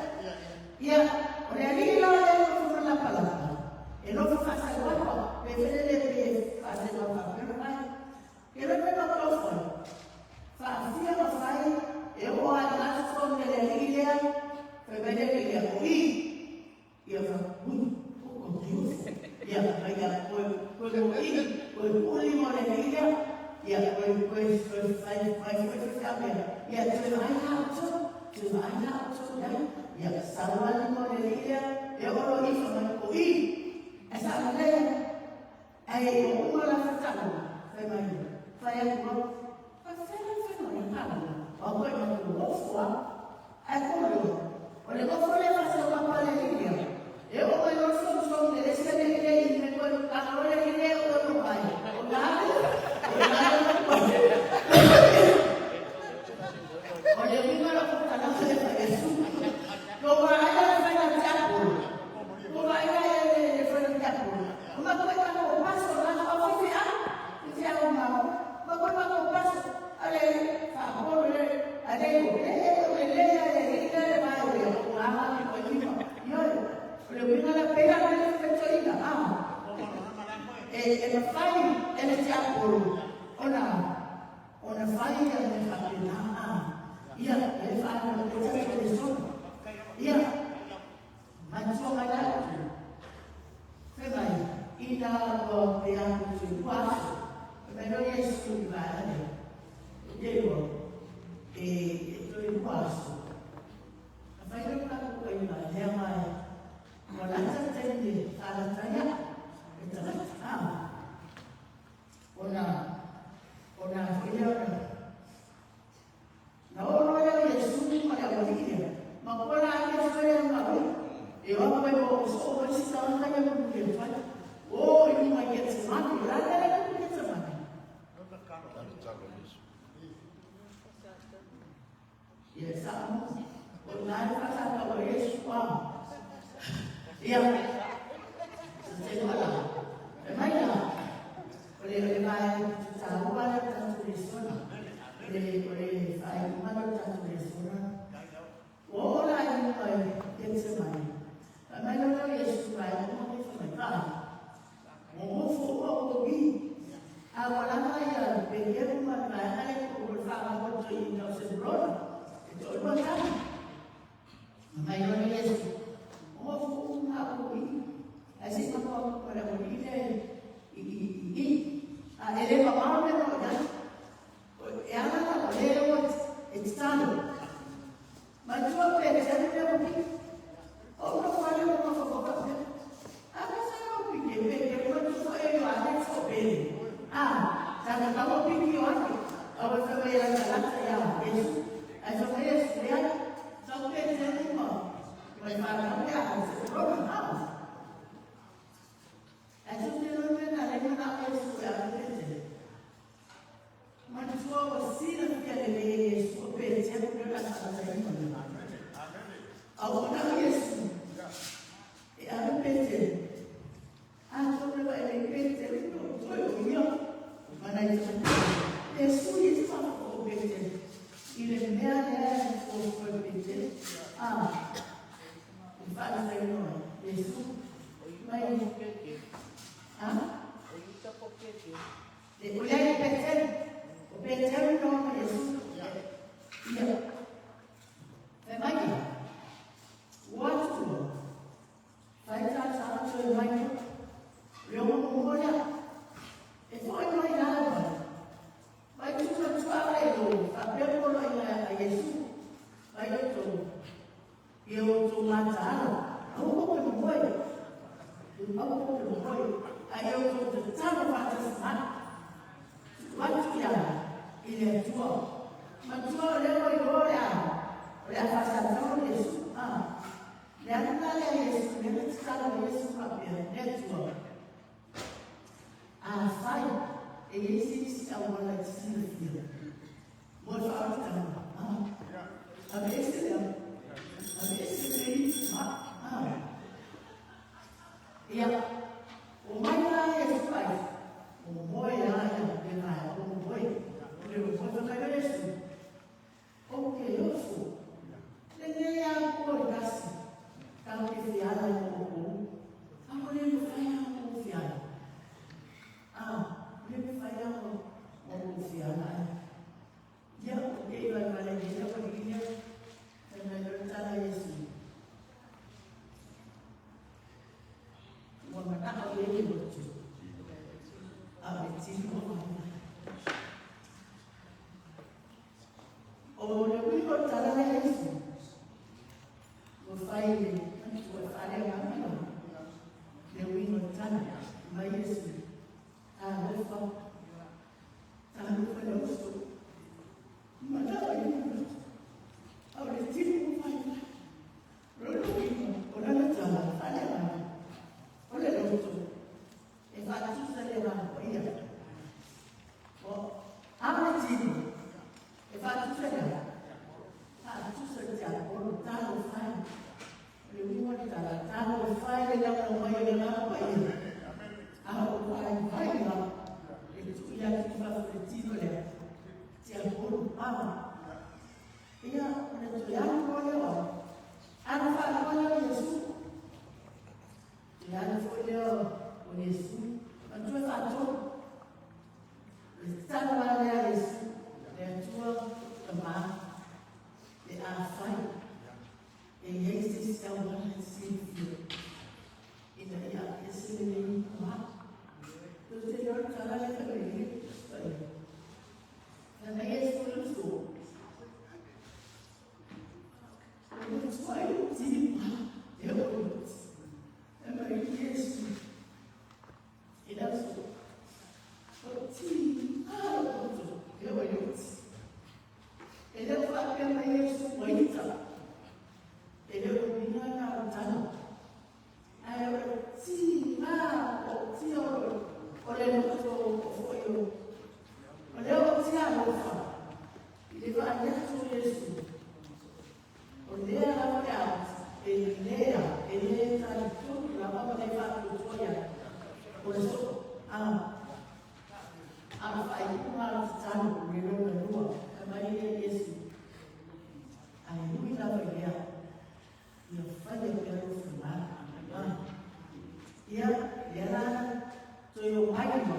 Ia, o le alii la lea e nofo ma le lapalapa, e nofo faasauapa, pe felele pe faasauapa faapea ona fai. Ke loa pe mautofo ai, faafia ma fai, e oo lava i le aso le alii lea, fai mai le alii lea, o i, ia fa, ui, o Dios. Ia, ia, koe, koe mo i, koe puli mo le alii lea, ia, koe, koe, koe, fai, fai, fai, fai, fai, ia, toe vaai la outou, toe vaai la outou iai, ia, sau lava lima o le alii lea, e oo loa i fai mai, o i, ae sa lelei, ae ua uma la fetaua, fai mai, fai atu loa, faafefea la le faiga o lea taaloga, o au koe matou nofo lava, ae koe, o le nofo lea faasauapa a le alii lea, e oo mai loa le sogisogi i le isi alii lea i mea koe tago loa le alii lea e oo i mai, o na o na o le uiga o lau faamatalaga lea fai Iesu. Ua vaai la le faiga tiapolo, ua vaai la le faiga tiapolo, o matou e tatou paso la, o faifeau, faifeau mamo, matou e tatou paso, a le faapolo le, a le o le o le le a le alii lea le vae o le o na i lima. Ioe, o le uiga la pei la le fetoina, a. E mafai e le tiapolo ona ona fai ia mea faapena, a. Ia, e faalogo le tatou lesona. Ia, matua mai la atu. Fai mai, ina ua pea atu i lua aso, fai mai loa Iesu i le vaega lea, ou te iloa, e toe lua aso, na fai loa le tatou aiga leaga ua lata le taimi e faalata ai au, le tagata, a. Ona, ona foi lea ona, na oo loa lea o Iesu ma le aualii lea, matua la ai Iesu e le alu e o atu ai o soo mai si tagata ia mulimuli atu ai. O i luma i Getsemane, o le a le mea lea e tupu i Getsemane? Ia sa mo, o i ina le faasatau a Iesu a. Ia, sa te la. E mai la, o le o le vaega taua lea o le tatou lesona. O le faaiuga lea o le tatou lesona. Ua oo la i luma i Getsemane. Fai mai loa lea o Iesu vaega uma nei fai mai, vaai, ua nofo uma outou i. A ua lava ia Peteru ma le vaega lea e toalua le faamau o le toeaina o Semurona, e toalua tama. Fai mai loa lea Iesu, ua nofo uma outou i. Ae se i matou atu ma le aualii lea i i. A e le mamao le mea o i ai. E ala la o lea ua e tatalo. Matua Peteru le aualii. O ou nofo lea ua mafaufau faapea. A ka sa o pike Peteru ma tu foi e Ioane toapele. A, sa ka tau o piki Ioane. A ua fai mai e latalata ia Iesu. Ae fai mai Iesu, leai, sau Peteru ma ma le fanau ia a se rona. A. Ae tu te loa mea na le manao Iesu e ave Peteru. mea lea e fuafua i Petelu. I faalafainoa Iesu mai a le o lea i Petelu. O Petelu no ma Iesu. Ia. Fai mai, ua atu fai ta sa toe mai le o mo lea. E foi mai la mai tu na tua le lo fa pe ko lo ina a Iesu. Mai o to ia o to matalo. Au ko ke mo au ko ke mo a ia o to te talo fa te sma. Watu ia i le tua. Matua le o i o le a. O le a fa sa tau Iesu. Ah. Le ana le Iesu, le le tala Iesu fa pe le tua. A fai e isi si au wala i silafia. Mo fa au tala. Ah. A me ese le. A me ese le ma. Ah. Ia. O mai la Iesu ai. O moe la ia le mai o moe. Le o moe fa kai Iesu. O ke ofu. Le ne ia ko i kasi. Ka o ke fiala i o o. A o le mo fai a o fiala. Ah, le mo fai a o o fiala ai. Ia o ke i vai vale ni ia ko ni ia. Na yo tala Iesu. Ua manao le le lotu. A le tino o O le wiko tala le Iesu. Ua fai le ua fale ngā Le wiko tala mai Iesu. Ta lofa. Ta lofa le oso. Manao i le A o le tino o fai. Rolo wiko. O lana tala. Fale ngā. O le lotu. E whatusa le ngā o ia. O a le tino. E whatusa le ngā. Whatusa te a oro talo whai. Le wingo tala talo whai le ngā mai le ngā o ia. A o whai whai ngā. E tu ia ki wha le tino le. Te a oro pama. Ia, o le tu ia ko le o. Ana wha o le Yesu. Ia ana fo le o o Yesu. Ma tu e whato. Le tala wa le a Yesu. Le atua ka ma. Le a whai. E iei se si au wala si fio. Ina ia e se le nei ma. To te leo tala le ka le le. Na Yesu le so. O le tua i ti ma. E o le E mai Yesu. Ina so. O ti a o to. E o le E le whapea mai Yesu o ita. E le o mina na o tala. Ai o le ti a o ti o o le loto o foi o. O le o ti a lofa. I le va atu Yesu. O lea lava le a e lea e le tali tonu lava ma le whātu ia. O le so a a whai unga la talo le lona lua. Ka mai e Yesu. Ai nui lava i lea. Ia whai e pera o whanau. Ia, ia la, toi o mai ma.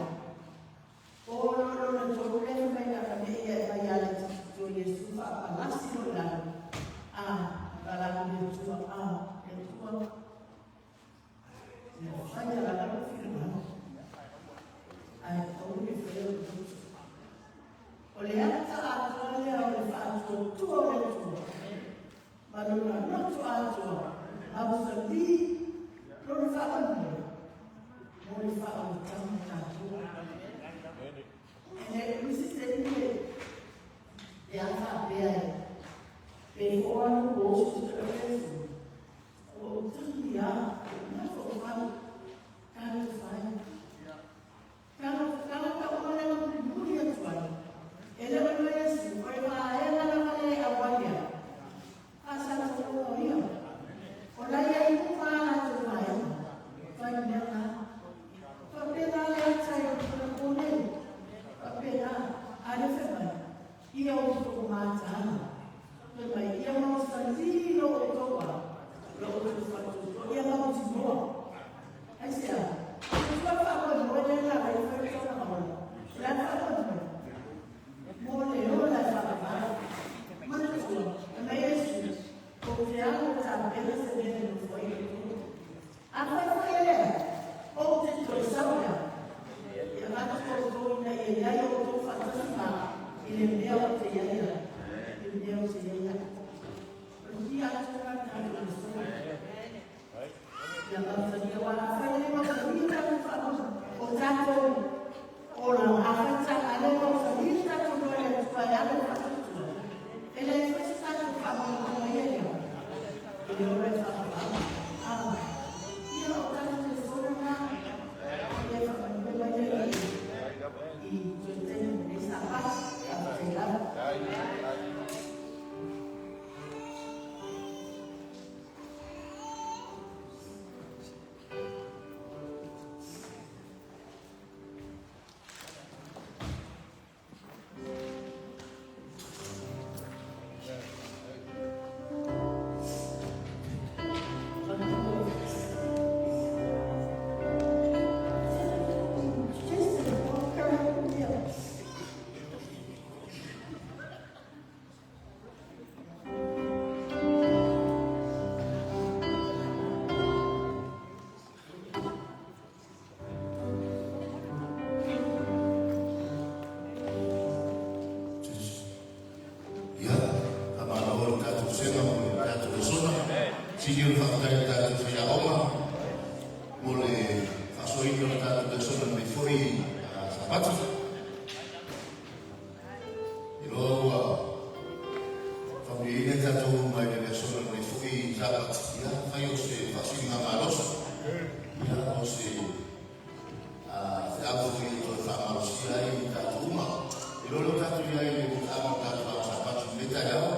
O lo lo na tolu le mai na ka me ia mai ala ti to Yesu fa palasi lo la. A, pala le tua a, le tua. Ia whai ala la lo whina. Ai, o le whai o le O le ata atua lea o le whaatua tua o le tua. Ma lona loto atua. Mausali, lona whaamanu. Mo le wha o tama tātou. E usi te nile, e a whapea e. Pe o anu o su te refu. O tangi a, na wha o whau, kāro whai. Kāro ka o le muri atu ai. E le o Yesu, o e wā e ngana wale a walia. A sa tō o ia. O lai ai ku wā la tō whai. Whai mea ngā. Wha pēnā le atai o tapena se mea e nofo ai outou. Afai foi e leai, ou te toe sau ai, e avatu outou ina ia i ai outou faatasi ma au i le mea ou te i ai au, i le mea ou te i ai au. Manuia atu lena tatou lesona. Ia mausali, aua afai e le mausali le tatou faalogo, o tatou ola, afai a le mausali le tatou iloa i le Atua e alo i le faatuatua, e leai foi se tatou faamoemoe ia ia i le ola e faavavau. Ah, ia o tatou lesona na, ia faamanuia mai le Alii i toe taimi o lenei Sapati. Faafetai lava. Ia, faamalo i le tatou sega mo le tatou lesona. Sili ona faafetai i le tatou faiaoga mo le faasoaina o le tatou lesona i lenei foi Sapati. Iloa ua faamalieina i tatou uma i le lesona i lenei foi Sapati. Ia, fai o se faasiligamalosi. Ia, o se feau foi e toe faamalosia ai i tatou uma. Iloa lea ua tatou i ai i le amataga o le tatou aoga Sapati i lenei taeao.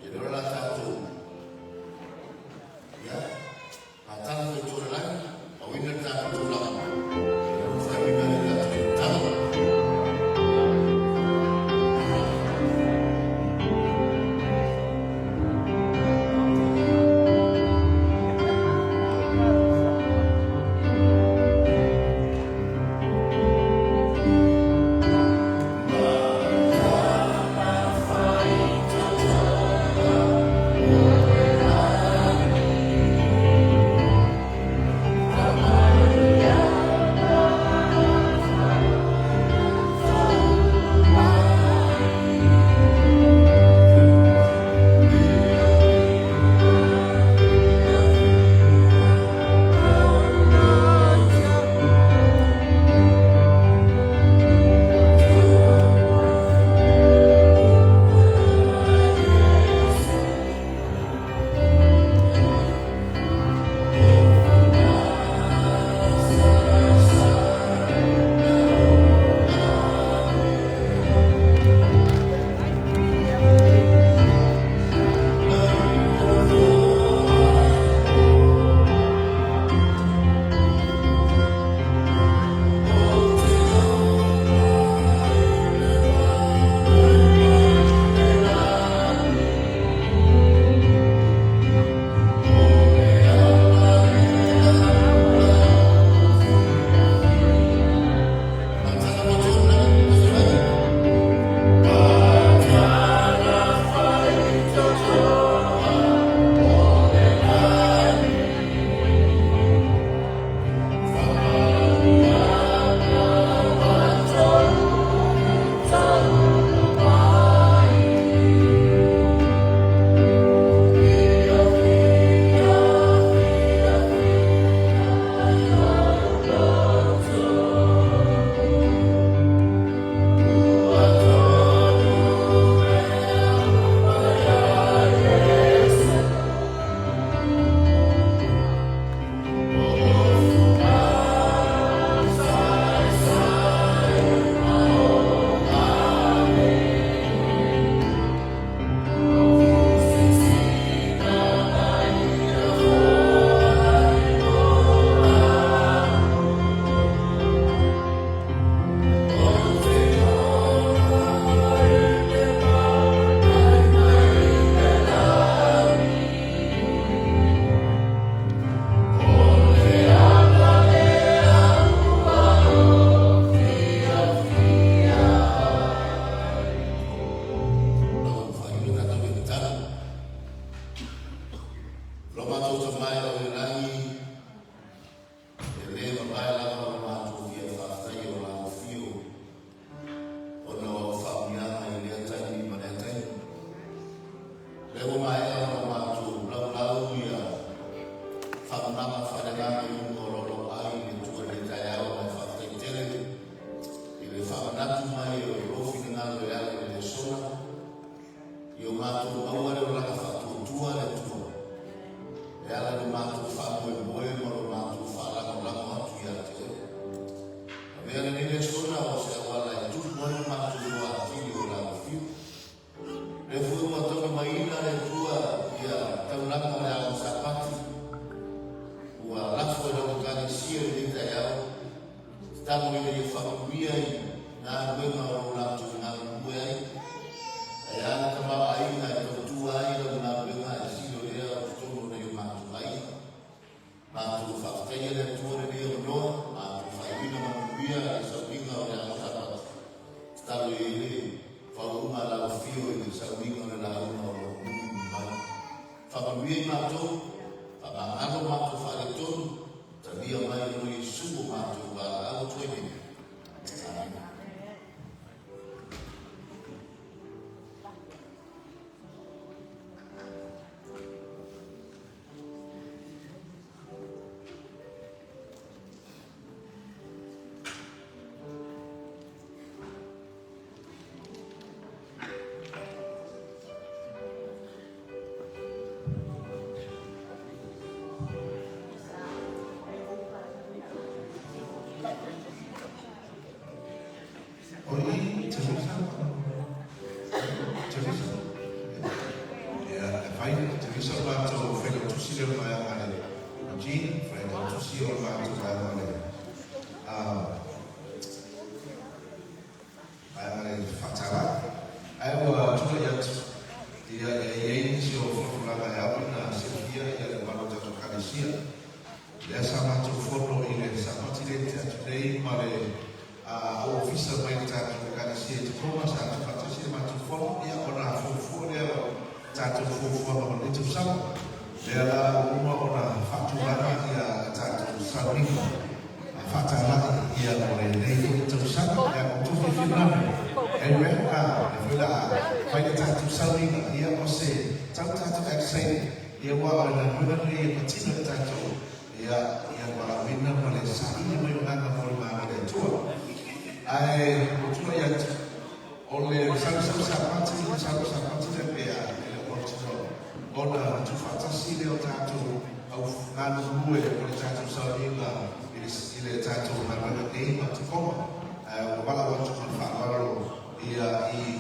Ia lea o le a tatou ia, matala foi i le lagi, auina le tatou tulaga. Ia, ua faaiuina le tatou tatalo. Lea ua maea ona matou laulau ia faamunaga faaleagaga i luga o laulauaai i le Atua i lenei taeao ma e faafetai tele i le faamanatu mai o lou finagalo e ala i le lesona i o matou maua le olaga faatuatua le Atua e ala i lo matou faamoemoe ma lo matou faalagolago atu ia te oe. Avea lenei lesona o se auala e tupu ai lo matou iloa atili o le alofio. Lea foi ua taulimaina le Atua ia taulaga o le ao Sapati ua lafo i lau Ekalesia i lenei taeao, tatalo ina ia faamanuia i galuega o lo latou galulue ai, ae a le tamaoaiga e tautua ai lau galuega e sili o lea o totonu o nai o matou aiga. Matou faafetaia le Atua lenei avanoa, matou faaiuina manuia le sauniga o le ao Sapati. Tatalo i ai le faauuga a lau afio i le sauniga o le lauga o lo o mulimuli mai. Faamanuia i matou, faamagalo matou faaletonu, talia mai e oe Iesu o matou valaau atu ai nei. Amene. O i, Teresa, Teresa, ia, e fai, Teresa o matou failautusi lea o le vaega a le Jean, failautusi o le matou vaega o le, vaega le faatala. Ae ua tulai atu, ia, e i ai nisi o folafolaga e ao ina silafia ia le mamalu o tatou Ekalesia. Lea sa matou fono i le Sapati lea i tea atu nei ma le au ofisa mai le tatou Ekalesia i Tacoma, sa tuufaatasi le matou fono, ia ona fuafua lea o tatou fuafuaga mo lenei tausaga. Lea la ua uma ona faatulaga ia tatou sauniga faatalai ia mo lenei foi tausaga. Ia outou fiafia lena mea. Amen. A, lea foi o le a fai le tatou sauniga, ia o se tau tatou excited, ia aua o le galuega lenei e patino le tatou ia ia valaauina ma le saili mai o agaga mo le Malo o le Atua. Ae ua tulai atu, O le salusau Sapati, masalo Sapati lea pe a, e le o mautinoa, ona tuufaatasi lea o tatou au galulue o le tatou sauniga i le, i le tatou galuega nei ma Tacoma. Ae ua valaau atu ma le faaaloalo ia i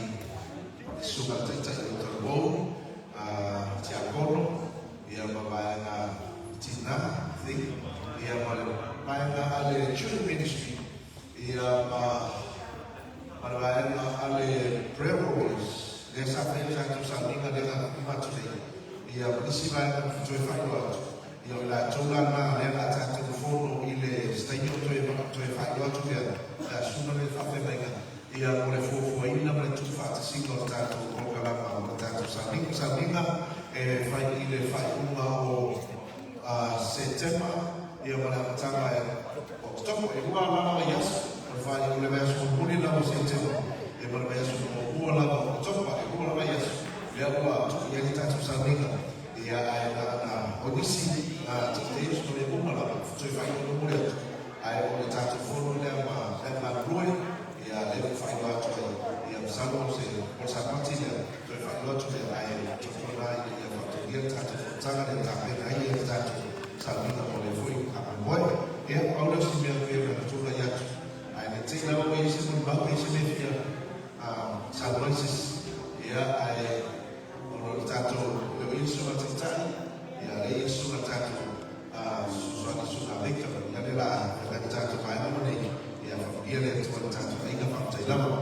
Susuga le Taitai o Talavou, a Tiakono, ia ma vaega Tina, I think, ia ma le vaega a le Children Ministry, ia ma Ma le vaega a le Prayer Warriors, lea sa fai le tatou sauniga lea na uma atu nei, ia ma nisi vaega na toe faailoa atu, ia o i latou la na lea o le a tatou fono i le se taimi o toe toe faailoa atu lea, le a susuga lea i le faafeagaiga, ia mo le fuafuaina ma le tuufaatasiga o le tatou polokalama o le tatou sauniga. Sauniga e fai i le faaiuga o Setema ia ma le amataga e Oketopa. E lua lava vaiaso, o le faaiuga o le vaiaso mulimuli lava o Setema ia ma le vaiaso muamua lava o Oketopa. E lua lava vaiaso lea ua tuu i ai le tatou sauniga ia ae na ona o nisi details ma mea uma lava toe faailoa mulimuli atu ae o le tatou fono lea ma lea galulue ia lea ua faailoa atu ai ia masalo o se o le Sapati lea toe faailoa atu lea ae tautuana ina ia faataungia le tatou fonotaga lea e tapena ai le tatou sauniga mo lea foi faamoemoe. Ia, pau lea o si mea pei ona tulai atu, ae ne i te i lava ua i ai se molimau pe i ai se mea e fia saunoa ai se isi. Ia, ae ona o le tatou, o lea ua i ai le susuga taitai, ia lea e i ai le susuga tatou fesoasoani susuga Victor, ia lea o le a feagai ma tatou vaega uma nei, ia faamanuia le Atua i le tatou aiga, faafetai lava.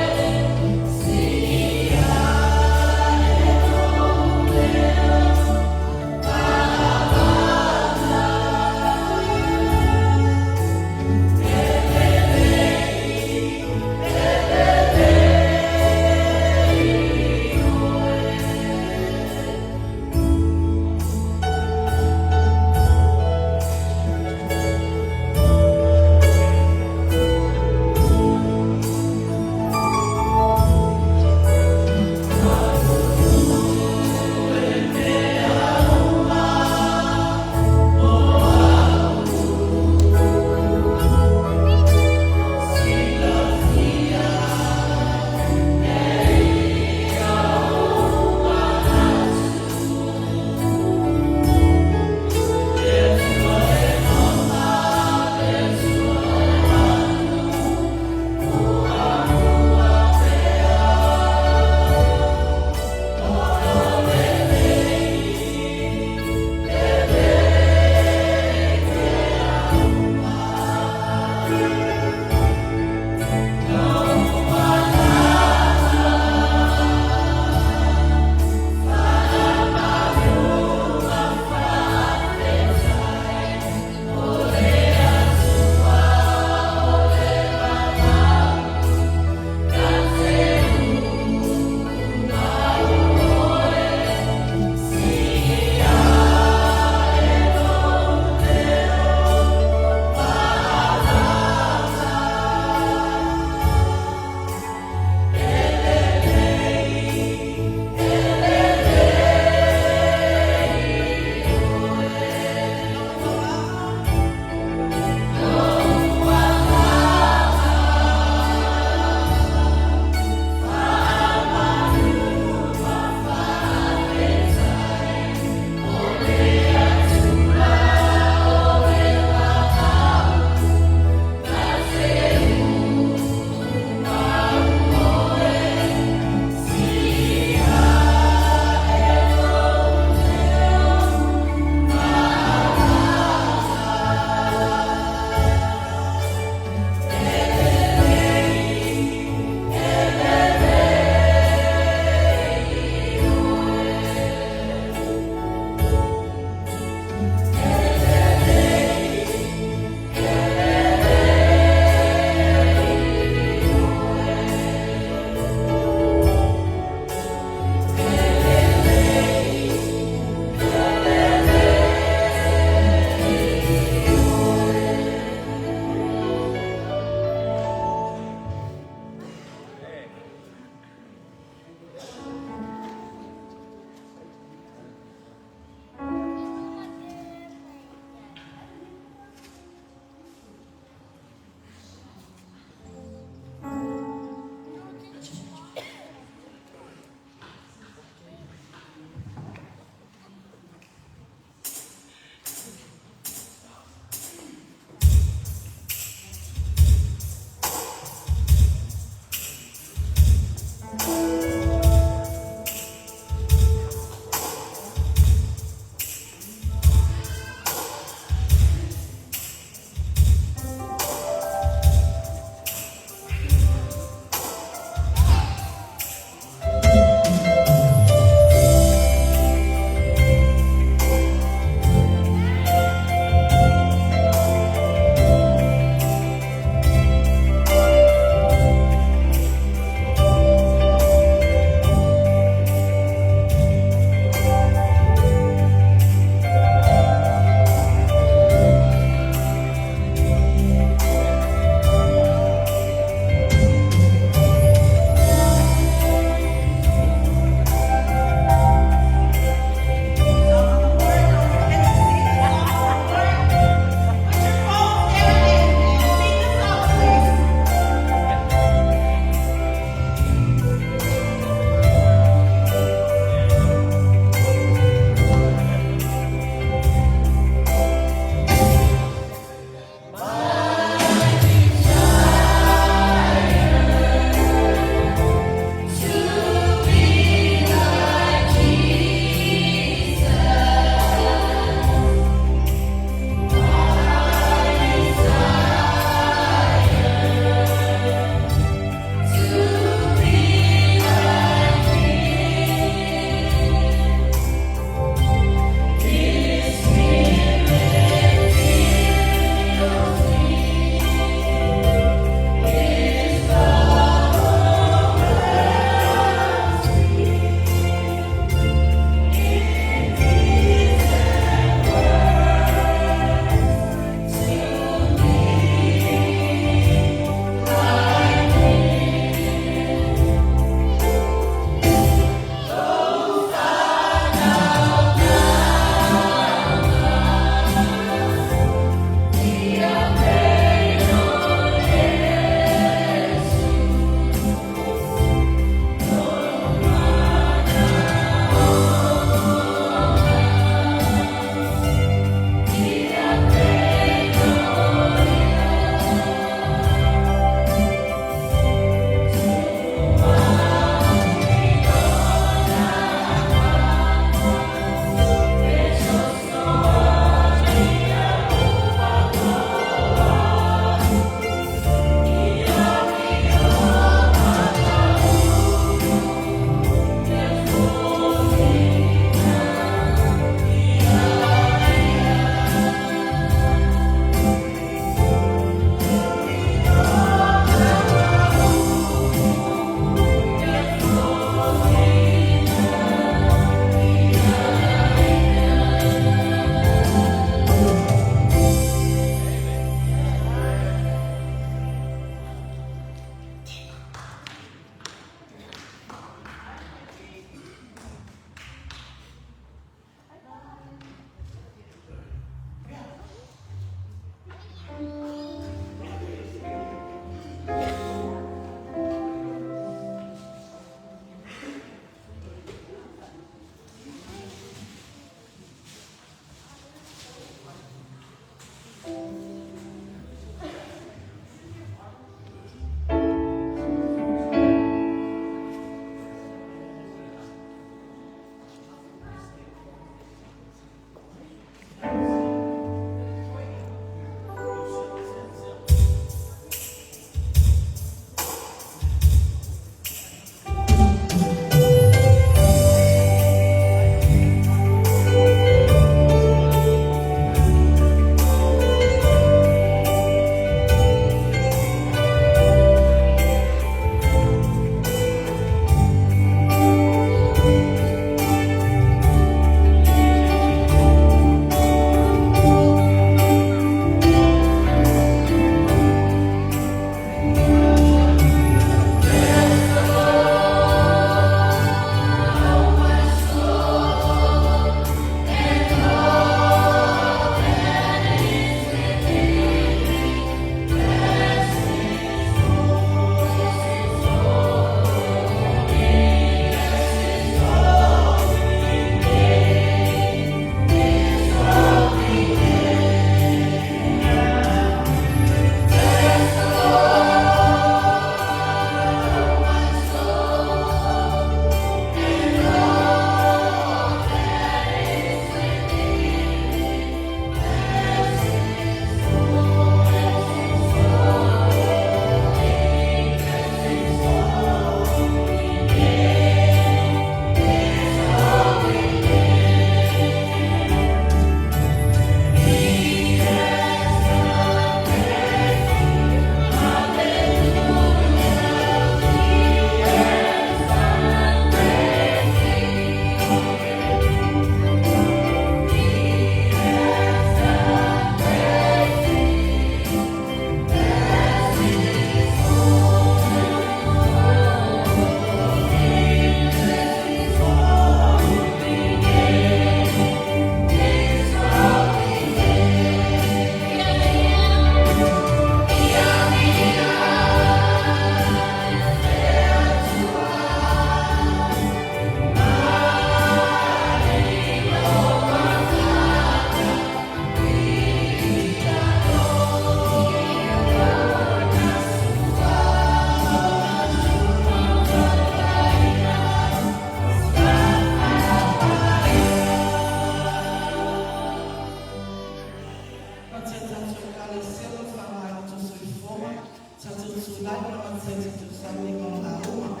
32 Sunday mo lauga.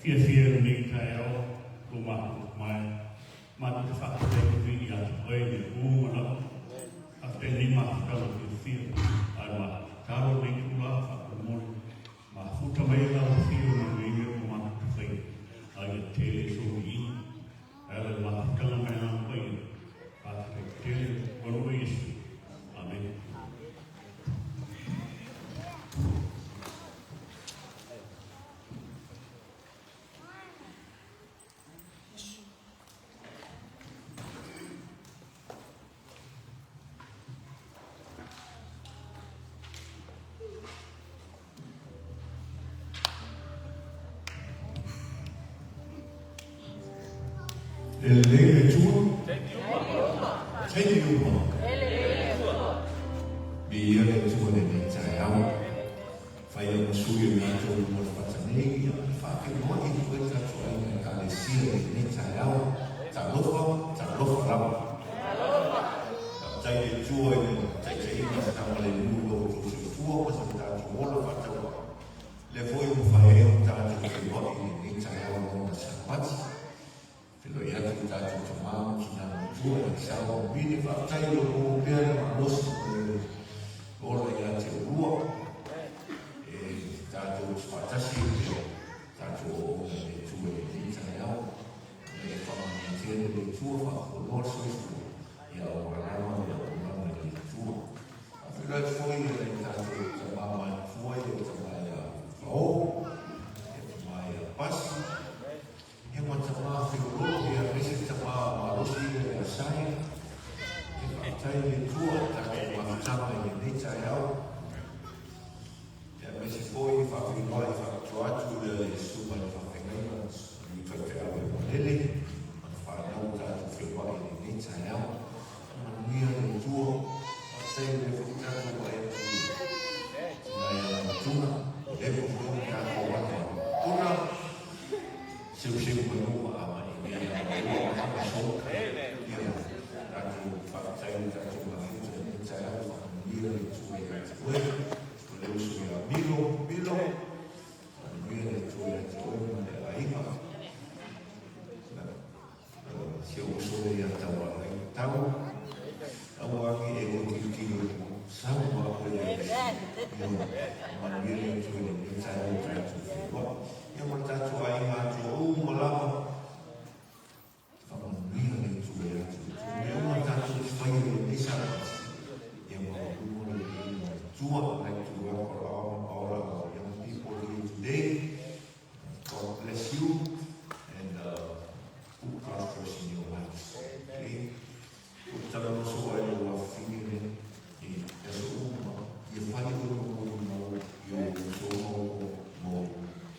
Fiafia i lenei taeao ua matou mai, matou te faafetai atu ia te oe i le ū lava. Faafetai i lenei mafutaga fiafia, a o le tatalo i lenei itula faamolemole, mafuta mai e lau Afioga ma nei mea ua matou te faia, a ia tele sou viiga. E ala i le mafutaga mai Agaga Paia, faafetai tele, manu o Iesu. Amene. E lelei le Atua. Taimi uma. Viia le Atua i lenei taeao. Fai ai ma sui o matou mo le fata nei, ia faafeiloai atu ai tatou aiga Ekalesia i lenei taeao. Talofa, talofa lava. Faafetai i le Atua i le taitaiga saogalemu i lo outou soifua ma so tatou ola faatauvaa. Lea foi ua mafai ai ona tatou feiloai i lenei taeao lona Sapati. Feiloai atu i tatou tama ma tina matua i le sao o Mili. Faafetai o lo o maua pea le malosi ma le ola ia te oulua. E tatou te faatasi i le tatou auauna i le Atua i lenei taeao. Ina ia faamanuiatia le Atua, faafualoa le soifua ia o malama le auaunaga i le Atua. Faafeiloai atu foi i nai tatou tama matutua ia tama ia Fao, ia tama ia Pasi, ia ma tama feololo ia aemaise tama malosi ia ia Sae. Ia faafetai i le Atua i tatou mafutaga i lenei taeao. Ia aemaise foi faafeiloai faapitoa atu le susuga i le faafeagaiga i faifeau e malele ma le fanau tatou feiloai i lenei taeao. Manuia le Atua. Faafetai o lea foi tatou vaai atu i tina ia Maituna. Leva foi ona tatou ata tuna. Seuseu mai uma a mai nei a maua ma soka. Ia tatou faafetai i tatou mafuta i lenei taeao. Faamanuia le Atua ia te oe. O le uso ia Milo, Milo. Faamanuia le Atua ia te oe ma le aiga. Si ou uso lea ia Taualai Tau, aua agi e o tilotilo i le sau ma au e le Ioe, manuia le Atua i lenei taeao o tatou feiloai. Ia ma le tatou aiga atoa uma lava, faamanuia le Atua ia te outou. Mea uma tatou te faia i lenei Sapati, ia maualuga le viiga o le Atua. I'd like to welcome all our young people here today. God bless you and put God first in your lives. Okay? O te tala noso ai o afafine le i aso uma, ia fai oe ma molimau i o so mau mo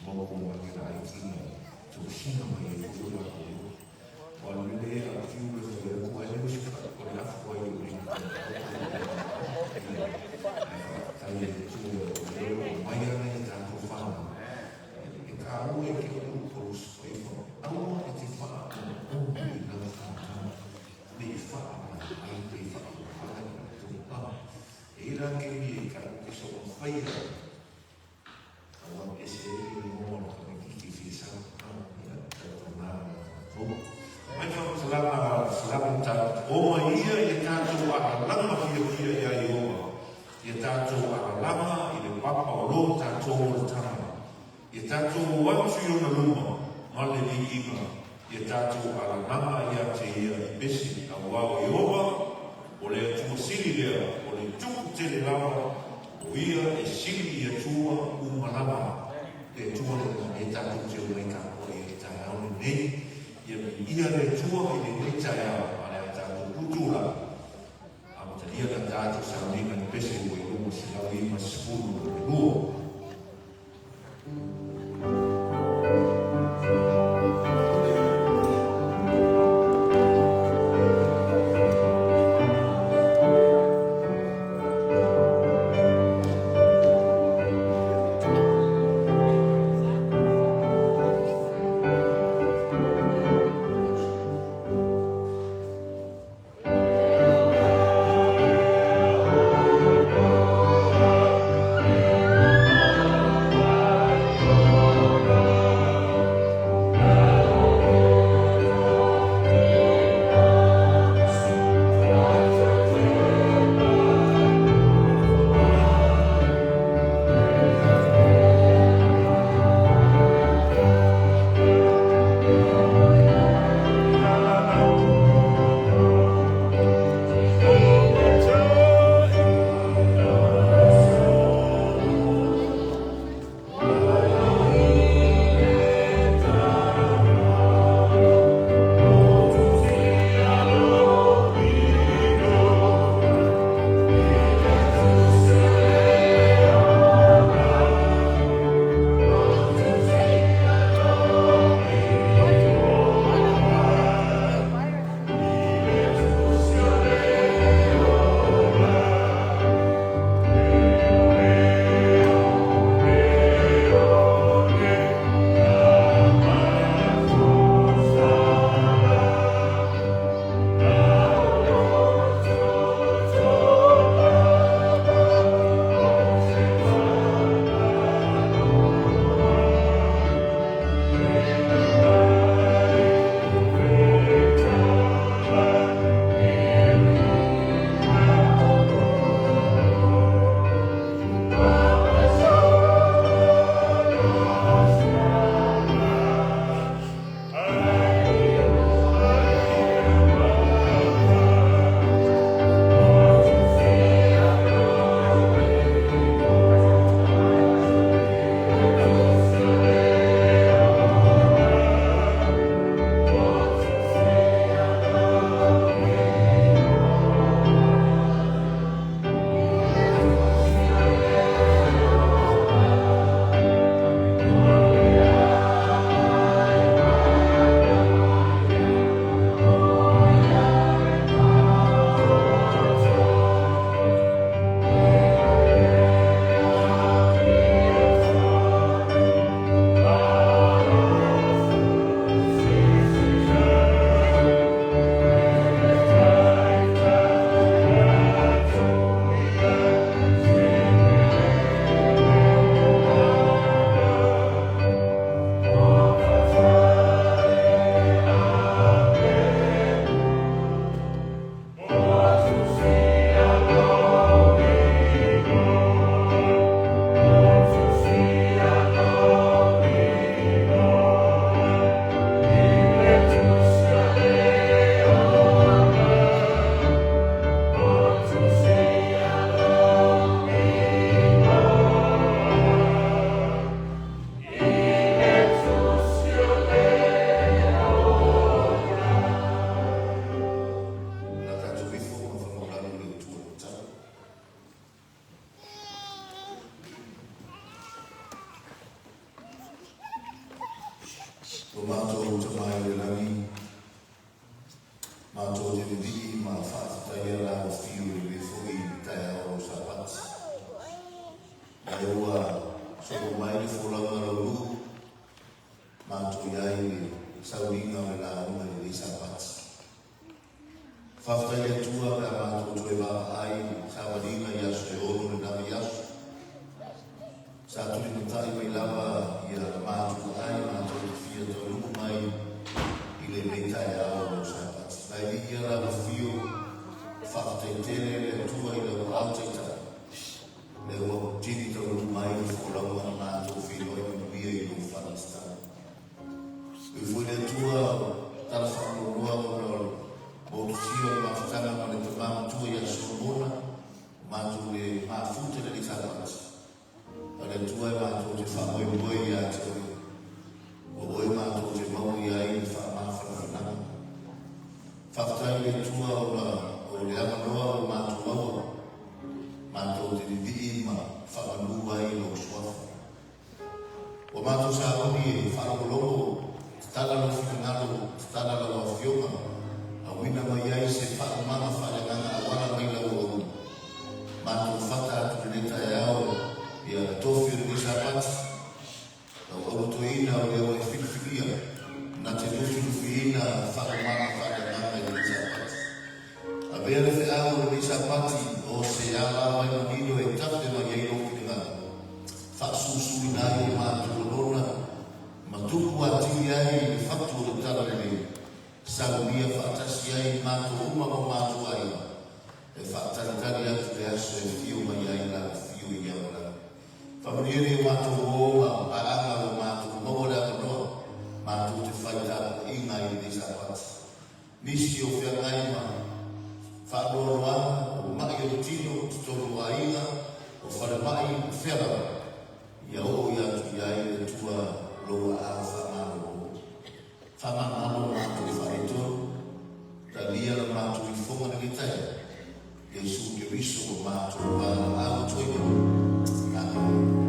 mau ko wangi la ai tina to sina mai e. ese ai le igoa o le tamaitiiti e fia sau. Ia, tautuana ma tatou. Mai le faamatalaga Salamo tatou oma ia ia tatou alalaga fiafia ia Ieova, ia tatou alalaga i le papa o lo tatou olataga, ia tatou o atu i ona luma ma le viiga, ia tatou alalaga ia te ia i pese, auā o Ieova, o le Atua sili lea, o le tupu tele lava, o ia e sili i Atua uma lava. Le Atua lena e tatou te omai tapuai ai i le taeao lenei. Ia viia le Atua i lenei taeao ma le a tatou tutulai. Amatalia na tatou sauniga i le pese ua i luma 192. Na tatou ifo ma famaulalo i le Atua i le tala. Lo matou Tama i le lagi, matou te vivii ma faafetaia la afio i lenei foi taeao o Sapati. Ae ua solo mai le folauga lauluu, matou i ai le sauniga o le lauga i lenei Sapati. Faafetai i le Atua pe a matou toe vaavaai i savaliga i aso e ono le nave i aso. Sa tulimatai mai lava ia matou aai matou te fia taunuu mai i lenei taeao o lau Sapati. Nai viia lau afio, faafetai tele le Atua i lau aao taitai, lea ua tini taunuu mai le folauga na matou feiloai manuia i lou fale tatalo. Ui foi le Atua tala faanoanoa ona o le motusia o le mafutaga ma le tama matua ia Solomona, o matou le mafuta i lenei Sapati. A le Atua e matou te faamoemoe ia te Oe, o Oe matou te maua i ai le faamafanafanaga. Faafetai i le Atua ona o le avanoa ua matou maua, matou te vivii ma faamanu ai i Lou Suafa. Ua matou sauni e faalogologo, tatala Lou finagalo, tatala Lau Afioga, auina mai ai se faaumaga faaleagaga auala mai Lau auauna. Matou fata atu i lenei taeao ia tofi o lenei Sapati, lau aulotoina o lea ua e filifilia na te lufilufiina faaumaga faaleagaga i lenei Sapati. Avea le feau o lenei Sapati o se alavai manino e tafe mai ai lou finagalo, faasusuina ai o matou lagona ma tupu atili ai le fatu o le Talalelei, saunia faatasi ai matou uma ma matou aiga. E faatalitali atu le aso e afio mai ai lau afio i Aoalagi. Faamanuia nei o matou uo ma paaga ua matou maua le avanoa matou te fai tapuaiga ai i lenei Sapati. Nisi o feagai ma faanoanoaga, o ma'i o le tino, totonu o aiga, o falemai, o fea lava, ia oo ia atu i ai le Atua lou aao faamalolo. Faamagalo matou faaletonu, talia la matou ifoga lenei taeao, Iesu Keriso ua matou valaau atu ai nei. Amene.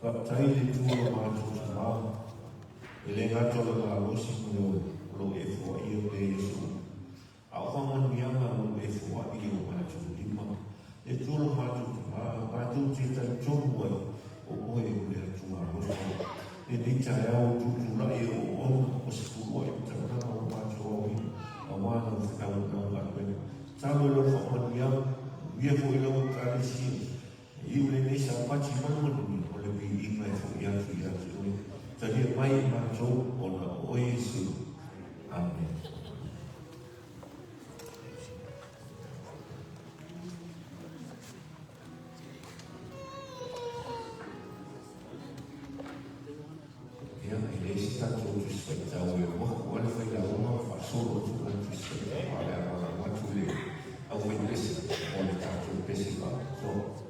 Faafetai i le Atua lo matou Tama, e le gata o le malosi ma le ola o lo o e foaia pea i aso uma, a o faamanuiaga o lo o e foai i o matou lima. Le Atua lo matou Tama, matou te talitonu ai o oe o le Atua alofa. Lenei taeao ua tutulai e oona o se puluai mataunaga ua matou aoina aua lau feau ma lau galuega. Tatalo i lau faamanuiaga, manuia foi lau Ekalesia. E iu lenei Sapati ma le manuia o le viiga e foi atu ia te oe. Talia mai e matou ona o oe Iesu. Amene. Ia, e leai se tatou Tusi Faitau e alu aku lava le failauga ma faasolo atu lana Tusi Faitau, a o le a valaau atu le aufaipese mo le tatou pese faapitoa.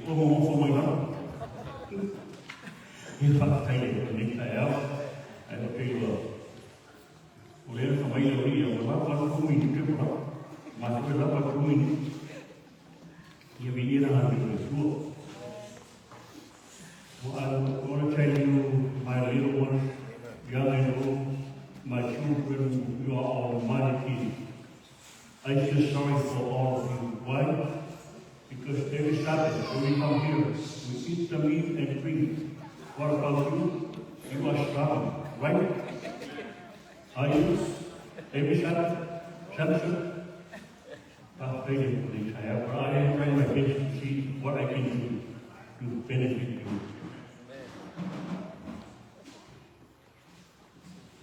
Ua gogofo mai lalo. Ia faafetai i le Atua i lenei taeao. Ae ou te iloa, o lea na fai mai le Alii ia ua lava le 3 minute ua lava. Matou e lava le 3 minute. Ia viia le agaga o le Atua. Well, I want to tell you, my little ones, young and old, my children, you are all mighty kids. I feel sorry for all of you. Why? Because every Sabbath when we come here, we eat the meat and drink. What about you? You are starving, right? Are you? Every Sabbath? Samson? Faafetai le Atua i But I am trying my best to see what I can do to benefit you.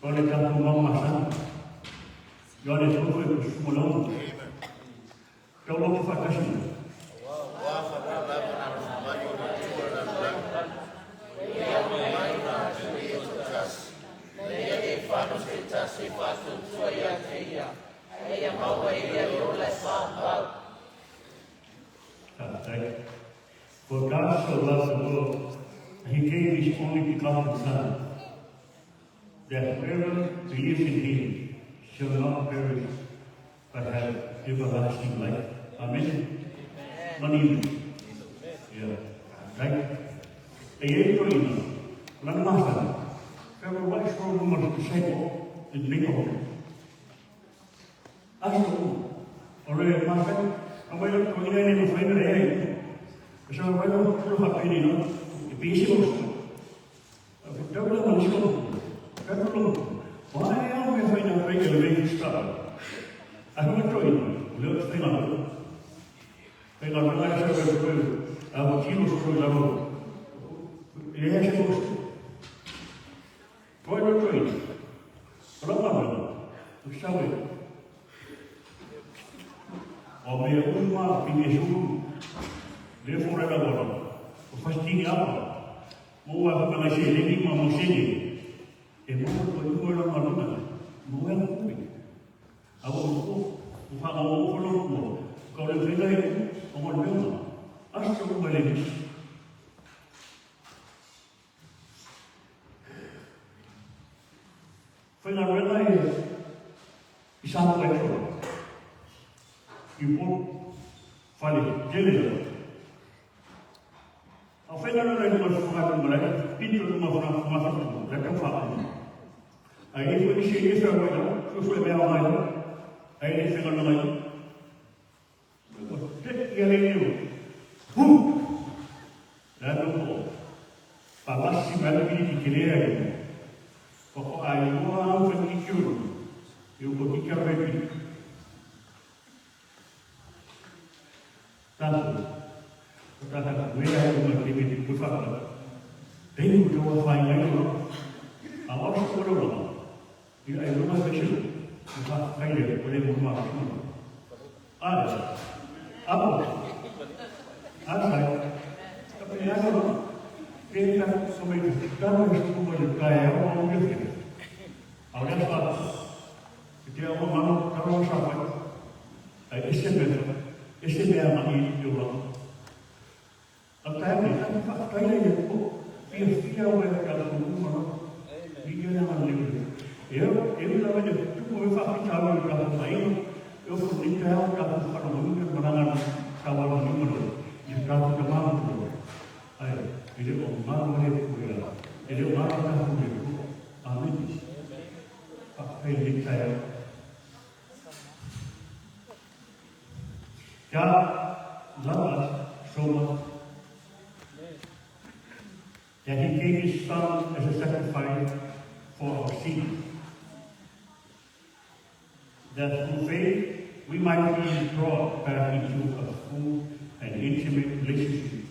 O le tatou mau masani. Ioane tofu e kusumo launu. Tau loto whaatasi mai. Faafetai. For God so loved the world, that he gave his only begotten Son, that whoever believes in him shall not perish, but have everlasting life. Amen. Manino. Yeah. Right? E iai toeaina, o lana masani, feaveai solo luma o le disciple in the neighborhood. Aso uma, o le masani, aumai lau toeaina e le mafai ona lea i luma. E sa mai lau pula faapeni no, e pisi mo sui. A fetau la ma nisi o ka tu lo. Wa e au me whai nā whai elevation style. A hunga toeaina, o leo te whai ngā Whai ngā whai ngā sa whai a mo kilo solo i lalo. E ea se mo sui. Toi no toeaina. O lau galuega, o te sau e. O mea uma i me sulu, le fo le lau ala, o fasitini apa, mo ua whakangai se lengi ma mo sene, e mo ko i mua lau galuega, mo ea kui. A o ko, o whanga o o lo kua, ka o le whenga e o mo le meuna, aso uma le nisi. Faigaluega e i Samoa e tolu. I Upolu, fale tele lava. A o faigaluega i luga o le fofoga malae, pito i luga o fofoga whakatuma, le tau whaapuna. A e foi nisi e whea wai lava, suesue mea o ngai lava, a e le faigaluega i Ua te ia le leo. Hu! Le ano ko. Palasi mai le mini ki lea i. Ko ko ai loa au fa ki kiuru. I ko ki ka repi. Tātou. Ko tātou wea i runga te me te kuwhaka. Tei o te wā whai ngai loa. A wā sa kore loa. I ai runga te tiro, i wha kaire o le mo maa tū. Are, apo, asai, ka pe ana ro, te ka so me te taro e suku mo le kai au au le whira. Au le wha, i te au mano taro sa whai, ai ese mea, ese mea mai i te ora. A tae mai, ka whakataira i a koe, fia fia oe a tātou uma rā. I ia rā ngā leo. E au, e au lawa le tupu e whakapita au i tātou maina, e au whakapita au tātou whakarongo maranga tā wala ni mano, i a tātou ta mānu kuro. Ai, e leo o mānu he kue rā, e leo mānu tātou he kua. Amen. Whakapai le tae au. God loved us so much that he gave his son as a sacrifice for our sins, that through faith we might be brought back into a full and intimate relationship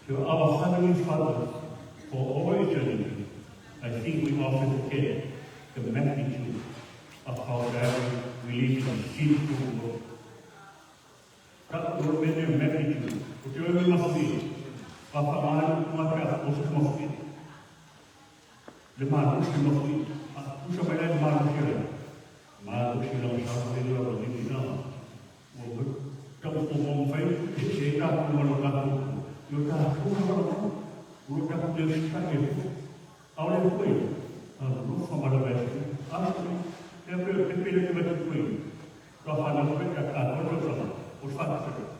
to our Heavenly Father for all eternity. I think we often forget the magnitude of how badly we live in a sinful world. Ka ua mene magnitude, o te oe mafi, ka whaangai ngā pea o se mafi. Le malu se mafi, a kusa mai le malu se le. Malu se la sa le la le ni na. le te vatu tui. Tua whanau koe ka ka koe tau sama. O wha,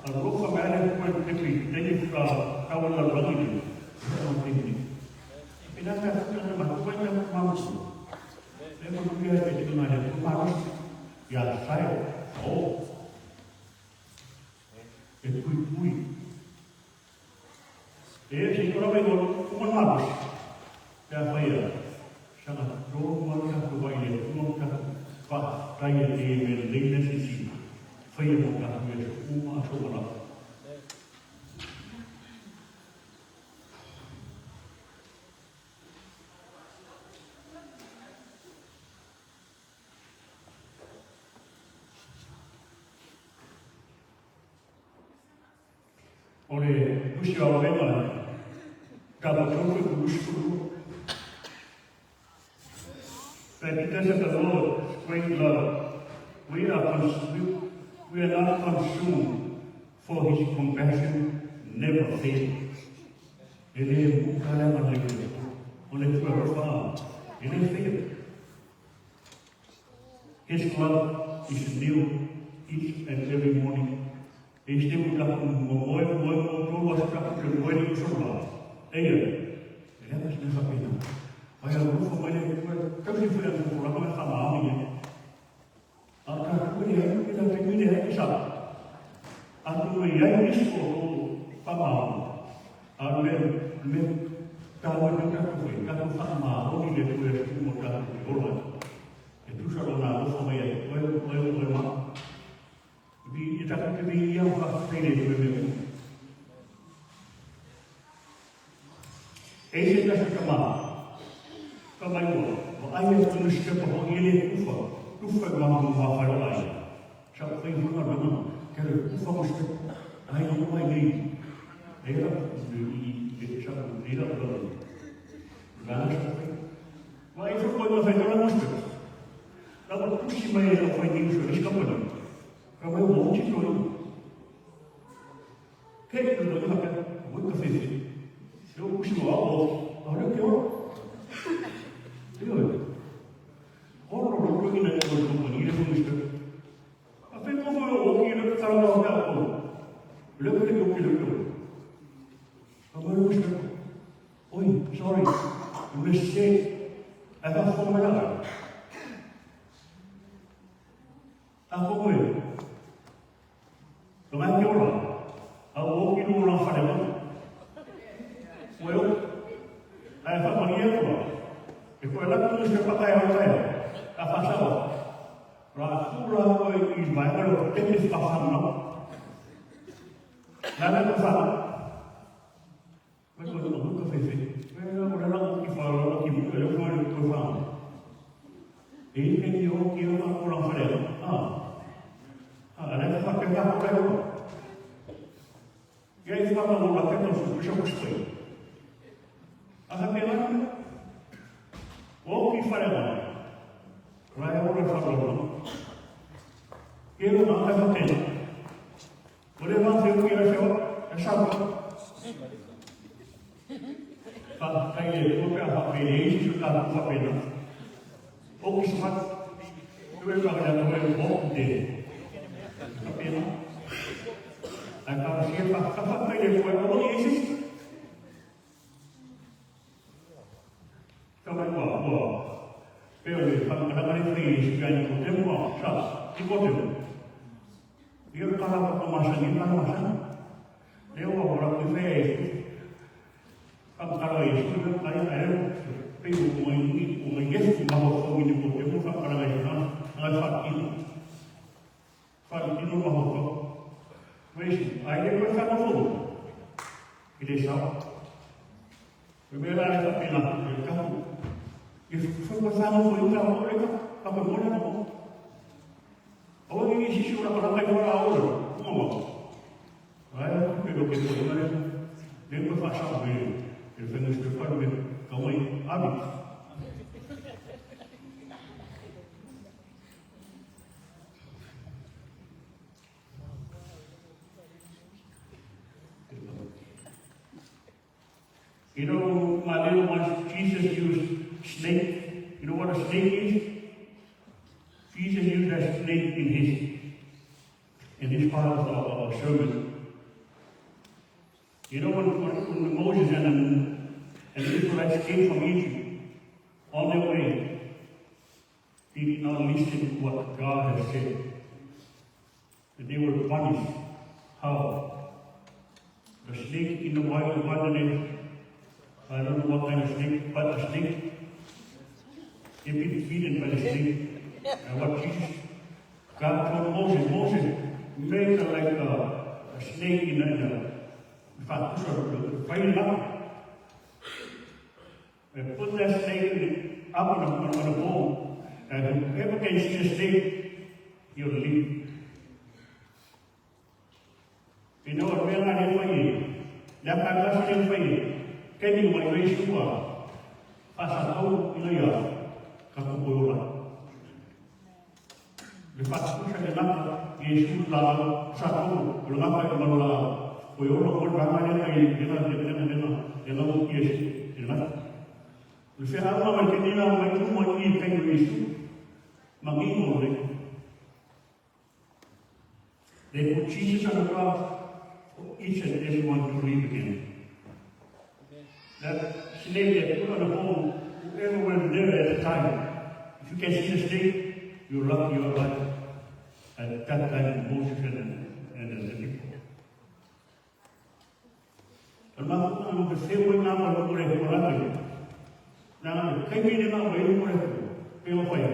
a rofa mea le koe te pi, te ni wha kawa la rangi ni. E o te ni. E nā ka whakana ma koe ta mamusu. E ma kuia te te ngā le kumaru. Ia sai, o. E pui pui. E se i kora mai o kuma marusi. Te a whaia. Sanga tō mau taku wai le kuma taku wha tai e te me leina sisi. Whaia mo taku e so uma a so mara. O le tusi o Aoga tapa 3 22. That because of the Lord's great love, we are, we are not consumed, for his compassion never fails. E le muka le mana i le o le tua rofa e le fail. His love is new each and every morning. E se mu taku mo moe moe mo tō asu taku te moe ni usola. Eia, e lea kasi me whapena. Ai a rufa mai le kua, tau si fui atu ko raka me whamaami e. A ka kue le ai, e te mine ai sa. A tu e ai isi o tō whamaami. A me, me, tā wai me taku fui, taku whamaoni le tue e mo taku te ora. E tusa o nā rofa mai ai, oe, oe, oe ma. Vi, e taku te vi ia o whakawhele tue me u. E se tasi ka maa, ka mai ua, wa ai e tunu stepa ho i le ufa, ufa ma mo ma wharo ai. Sa o whai hunga ranga, ke re ufa mo stepa, ai o mai nei. E ra, i, e sa o i ra o ra. Rā sa whai. Wa i whakoi ma whai tora mo stepa. La wa tusi mai e o whai ni uso, iska pona. Ka mai o ti toi. Ke i no i haka, mo ka whiwhi. E o kusi mo ao, a reo ke ora. E oi. Ora ro ro ina e o kompani, le fungi ste. A pe mo mo o ki le karanga o ka o. Le le ke o ki le ke o. Ka mo ro ste. Oi, sorry. Mistake. E ka whonga mai la. A ko koe. Ka mai ke ora. A o ki no la whare mo. Oe o. Ai wha mangi e kua. E koe la kunu se pakai o kai. A whasawa. Ra kura koe i mai o te te whawhana. Nā nā ko whana. Koe koe o ka whewhe. Koe o la o ki wha o ki mu e o koe ko whana. E i ke ni o ki o ka kora whare. Ah. Ah, a le wha ke wha ko o. Ia i wha o la ke tau su ku ku A ha pe la. O ki whare wa. Rai o le wha lo. Ke ro na ka wha tena. O le wha te uki a se o, e sa ko. Fa kai le ko pe a wha pe le isi su ka ku wha pe na. O ki sa Tu e ka le ko e o te. Ka pe na. A ka si e fa ka wha kai le ko e o ni isi. Ka mai ua ua. Pe o le wha ka le whai isi ka ni ko te mua sa i ko te mua. Ia ka la ko masani ka masani. Le ua ora ko whai e Ka kara e su ai ai pe o mai ni o mai yes ma ho ko ni ko te mo fa kara e na na fa ki fa ki no ma ho ko Wes ai le ko fa no fo i le sa Me me la le fa pe na le ka i fa ko fa no fo i ka o le ka ka ko mo na mo O ni si su la ka ka ko la o mo Ai pe lo ke ko na le ko fa sa me e fa no se fa me ka mai abi. You know, my little ones, Jesus used snake. You know what a snake is? Jesus used that snake in his part of sermon. You know, when Moses and the Israelites came from Egypt, on their way, they did not listen to what God has said. And they were punished. How? The snake in the wild wilderness, I don't know what kind of snake, but a snake, they've been beaten by the snake. And what Jesus, God told Moses, Moses, make like a snake in the fire up. And put that snake up on a pole, and whoever can see the snake, he'll live. You know what, mea ngā whai, lea ka kasi le whai, keni mai wei sua, whasa tau ina ia, ka kupo ora. Le whakapusa le naka, Yesu la sa tau, o le ngapa i malo la, o i ora o ranga le kai, le na, le na, le na, le na o Yesu, le na. Le whea aua mai te nina mai tu mai i kai o Yesu, mangingo le. They put Jesus on the cross for each and every one to live again. That snake they put on the pole, whoever was there at the time, if you can see the snake, you're lucky you're alive. At that time, Moses and the people. O le mafuaaga ma fe oi ngā ma lo le ko la mai. Nā kai me le ngā mai lo le pe o fai.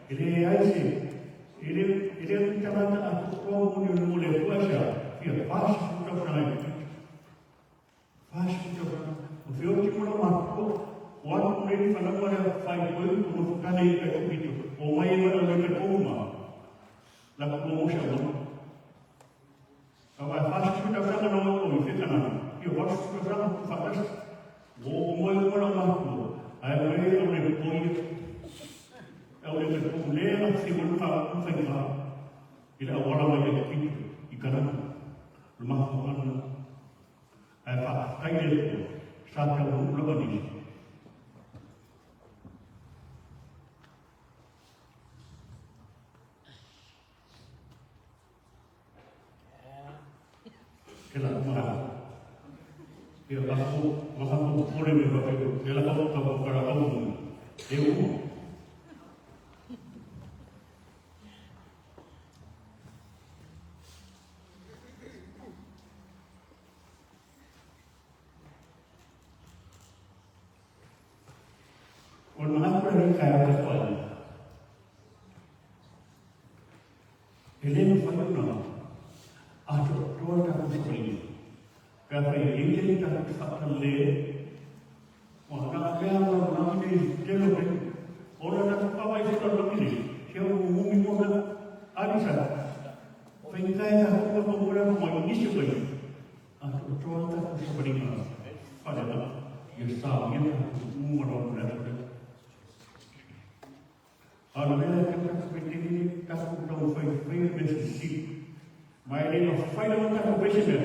E le ai se e le tagata a ko mo ni mo le ko asa. Ia fas ku ka fra ngai. Fas ku ka fra. O fe o ti mo ma ko o atu nei whanau le whai koe ko mo whakane i kai kupito. O mai e mai o le ko ma. La ko mo sa mo. Ka wai fas ku ka fra no o i whekana. Ia fas ku ka fra ku whakas. O o moe o la mahu. Ai o e o le poi. Au le ko le na si mo ka ku whai ka. I le awala mai e kupito i kanaka. Le mahu ana. Ai wha kai le ko. Sa te o ula ni. Ke la ma. Ia ka ko ma ka ko pore me ka ke la ka ka ka ka ka mu. E u. O le manatu le kai o ka toa. E le mawhai ona, a to toa ta ku whakaringa. Pea whai e te ta ku whakale, o nā mea ngā langi nei, te lohe, o nā ta pawai whaka langi nei, kia o umi mo mea, arisa, whai kai ta ku whaka mo rea mai nisi whai, a to toa ta ku whakaringa, whare la, ia sā ia ta ku umara o mea tore. A le mea te taku petini, taku tau whai whai me se si. Mai le no whai lawa taku pese mea,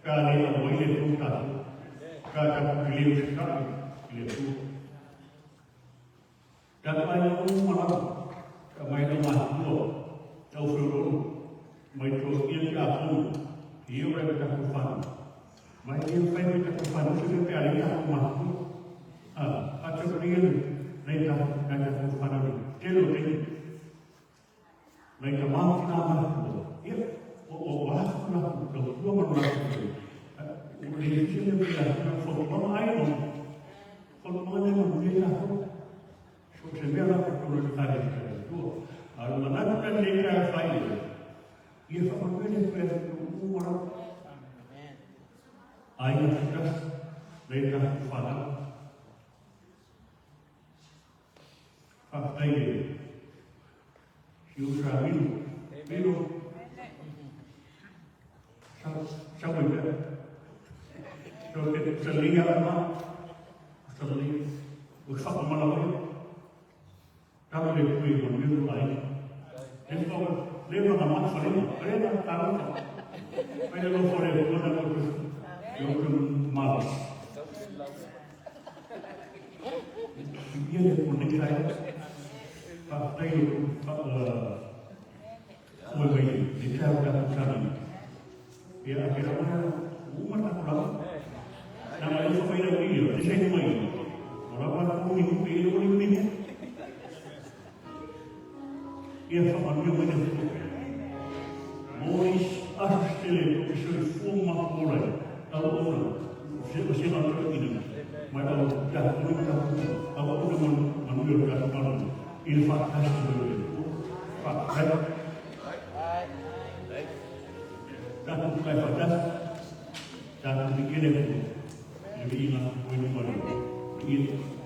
ka le no wai le tō tātou. Ka taku ki leo se kai, ki le tō. Ka mai no umara, ka mai no matua, tau whiororo, mai tō ia ki a tōnu, i ora me taku whanu. Mai le whai me taku whanu, se me pea le taku matua. A te ringa, nei taku, nei taku whanu, tēnō tēnei. Nei ka māki nā matua. Ia, o āku nā ku, ka tua manu nā ku. O le hisi le mea, ka whakapama ai no. Whakapama nei manu nei tātou. So se mea nā ku tōna te kāre ki te tua. A le manatu ka nei kā whai e. Ia whakamanele koe a te umara. Ai ngā tutas, nei taku whanau. Whakatai e. Si usa milo. Milo. Sa wai pea. So te sa linga ma. Sa linga. O whakamana wai. Talo le kui mo milo ai. Le wha le wha na mana wharenga. Wharenga tāruka. Wharenga lo whare kona ko tu. Yo ku malo. Ia le ko nei kai. Faafetai o ua mai le tau tatou tali. Ia, a pera ona uma tatou lava. Na mai o mai le ia, te sei mai. O la wa ko ni pe o ni ni. Ia fa manuia mai le fu. Mo is aso tele o ke soifua ma ola ai. Au ona, se o se ma to ina. Mai au ta ko ni ta ku. Au ona manuia o tatou malo. I le faatasi mai o le Atua. Faafetai. Tatou kai faatasi. Tatou viigia le Atua. I le viiga o i luma le. Viigia.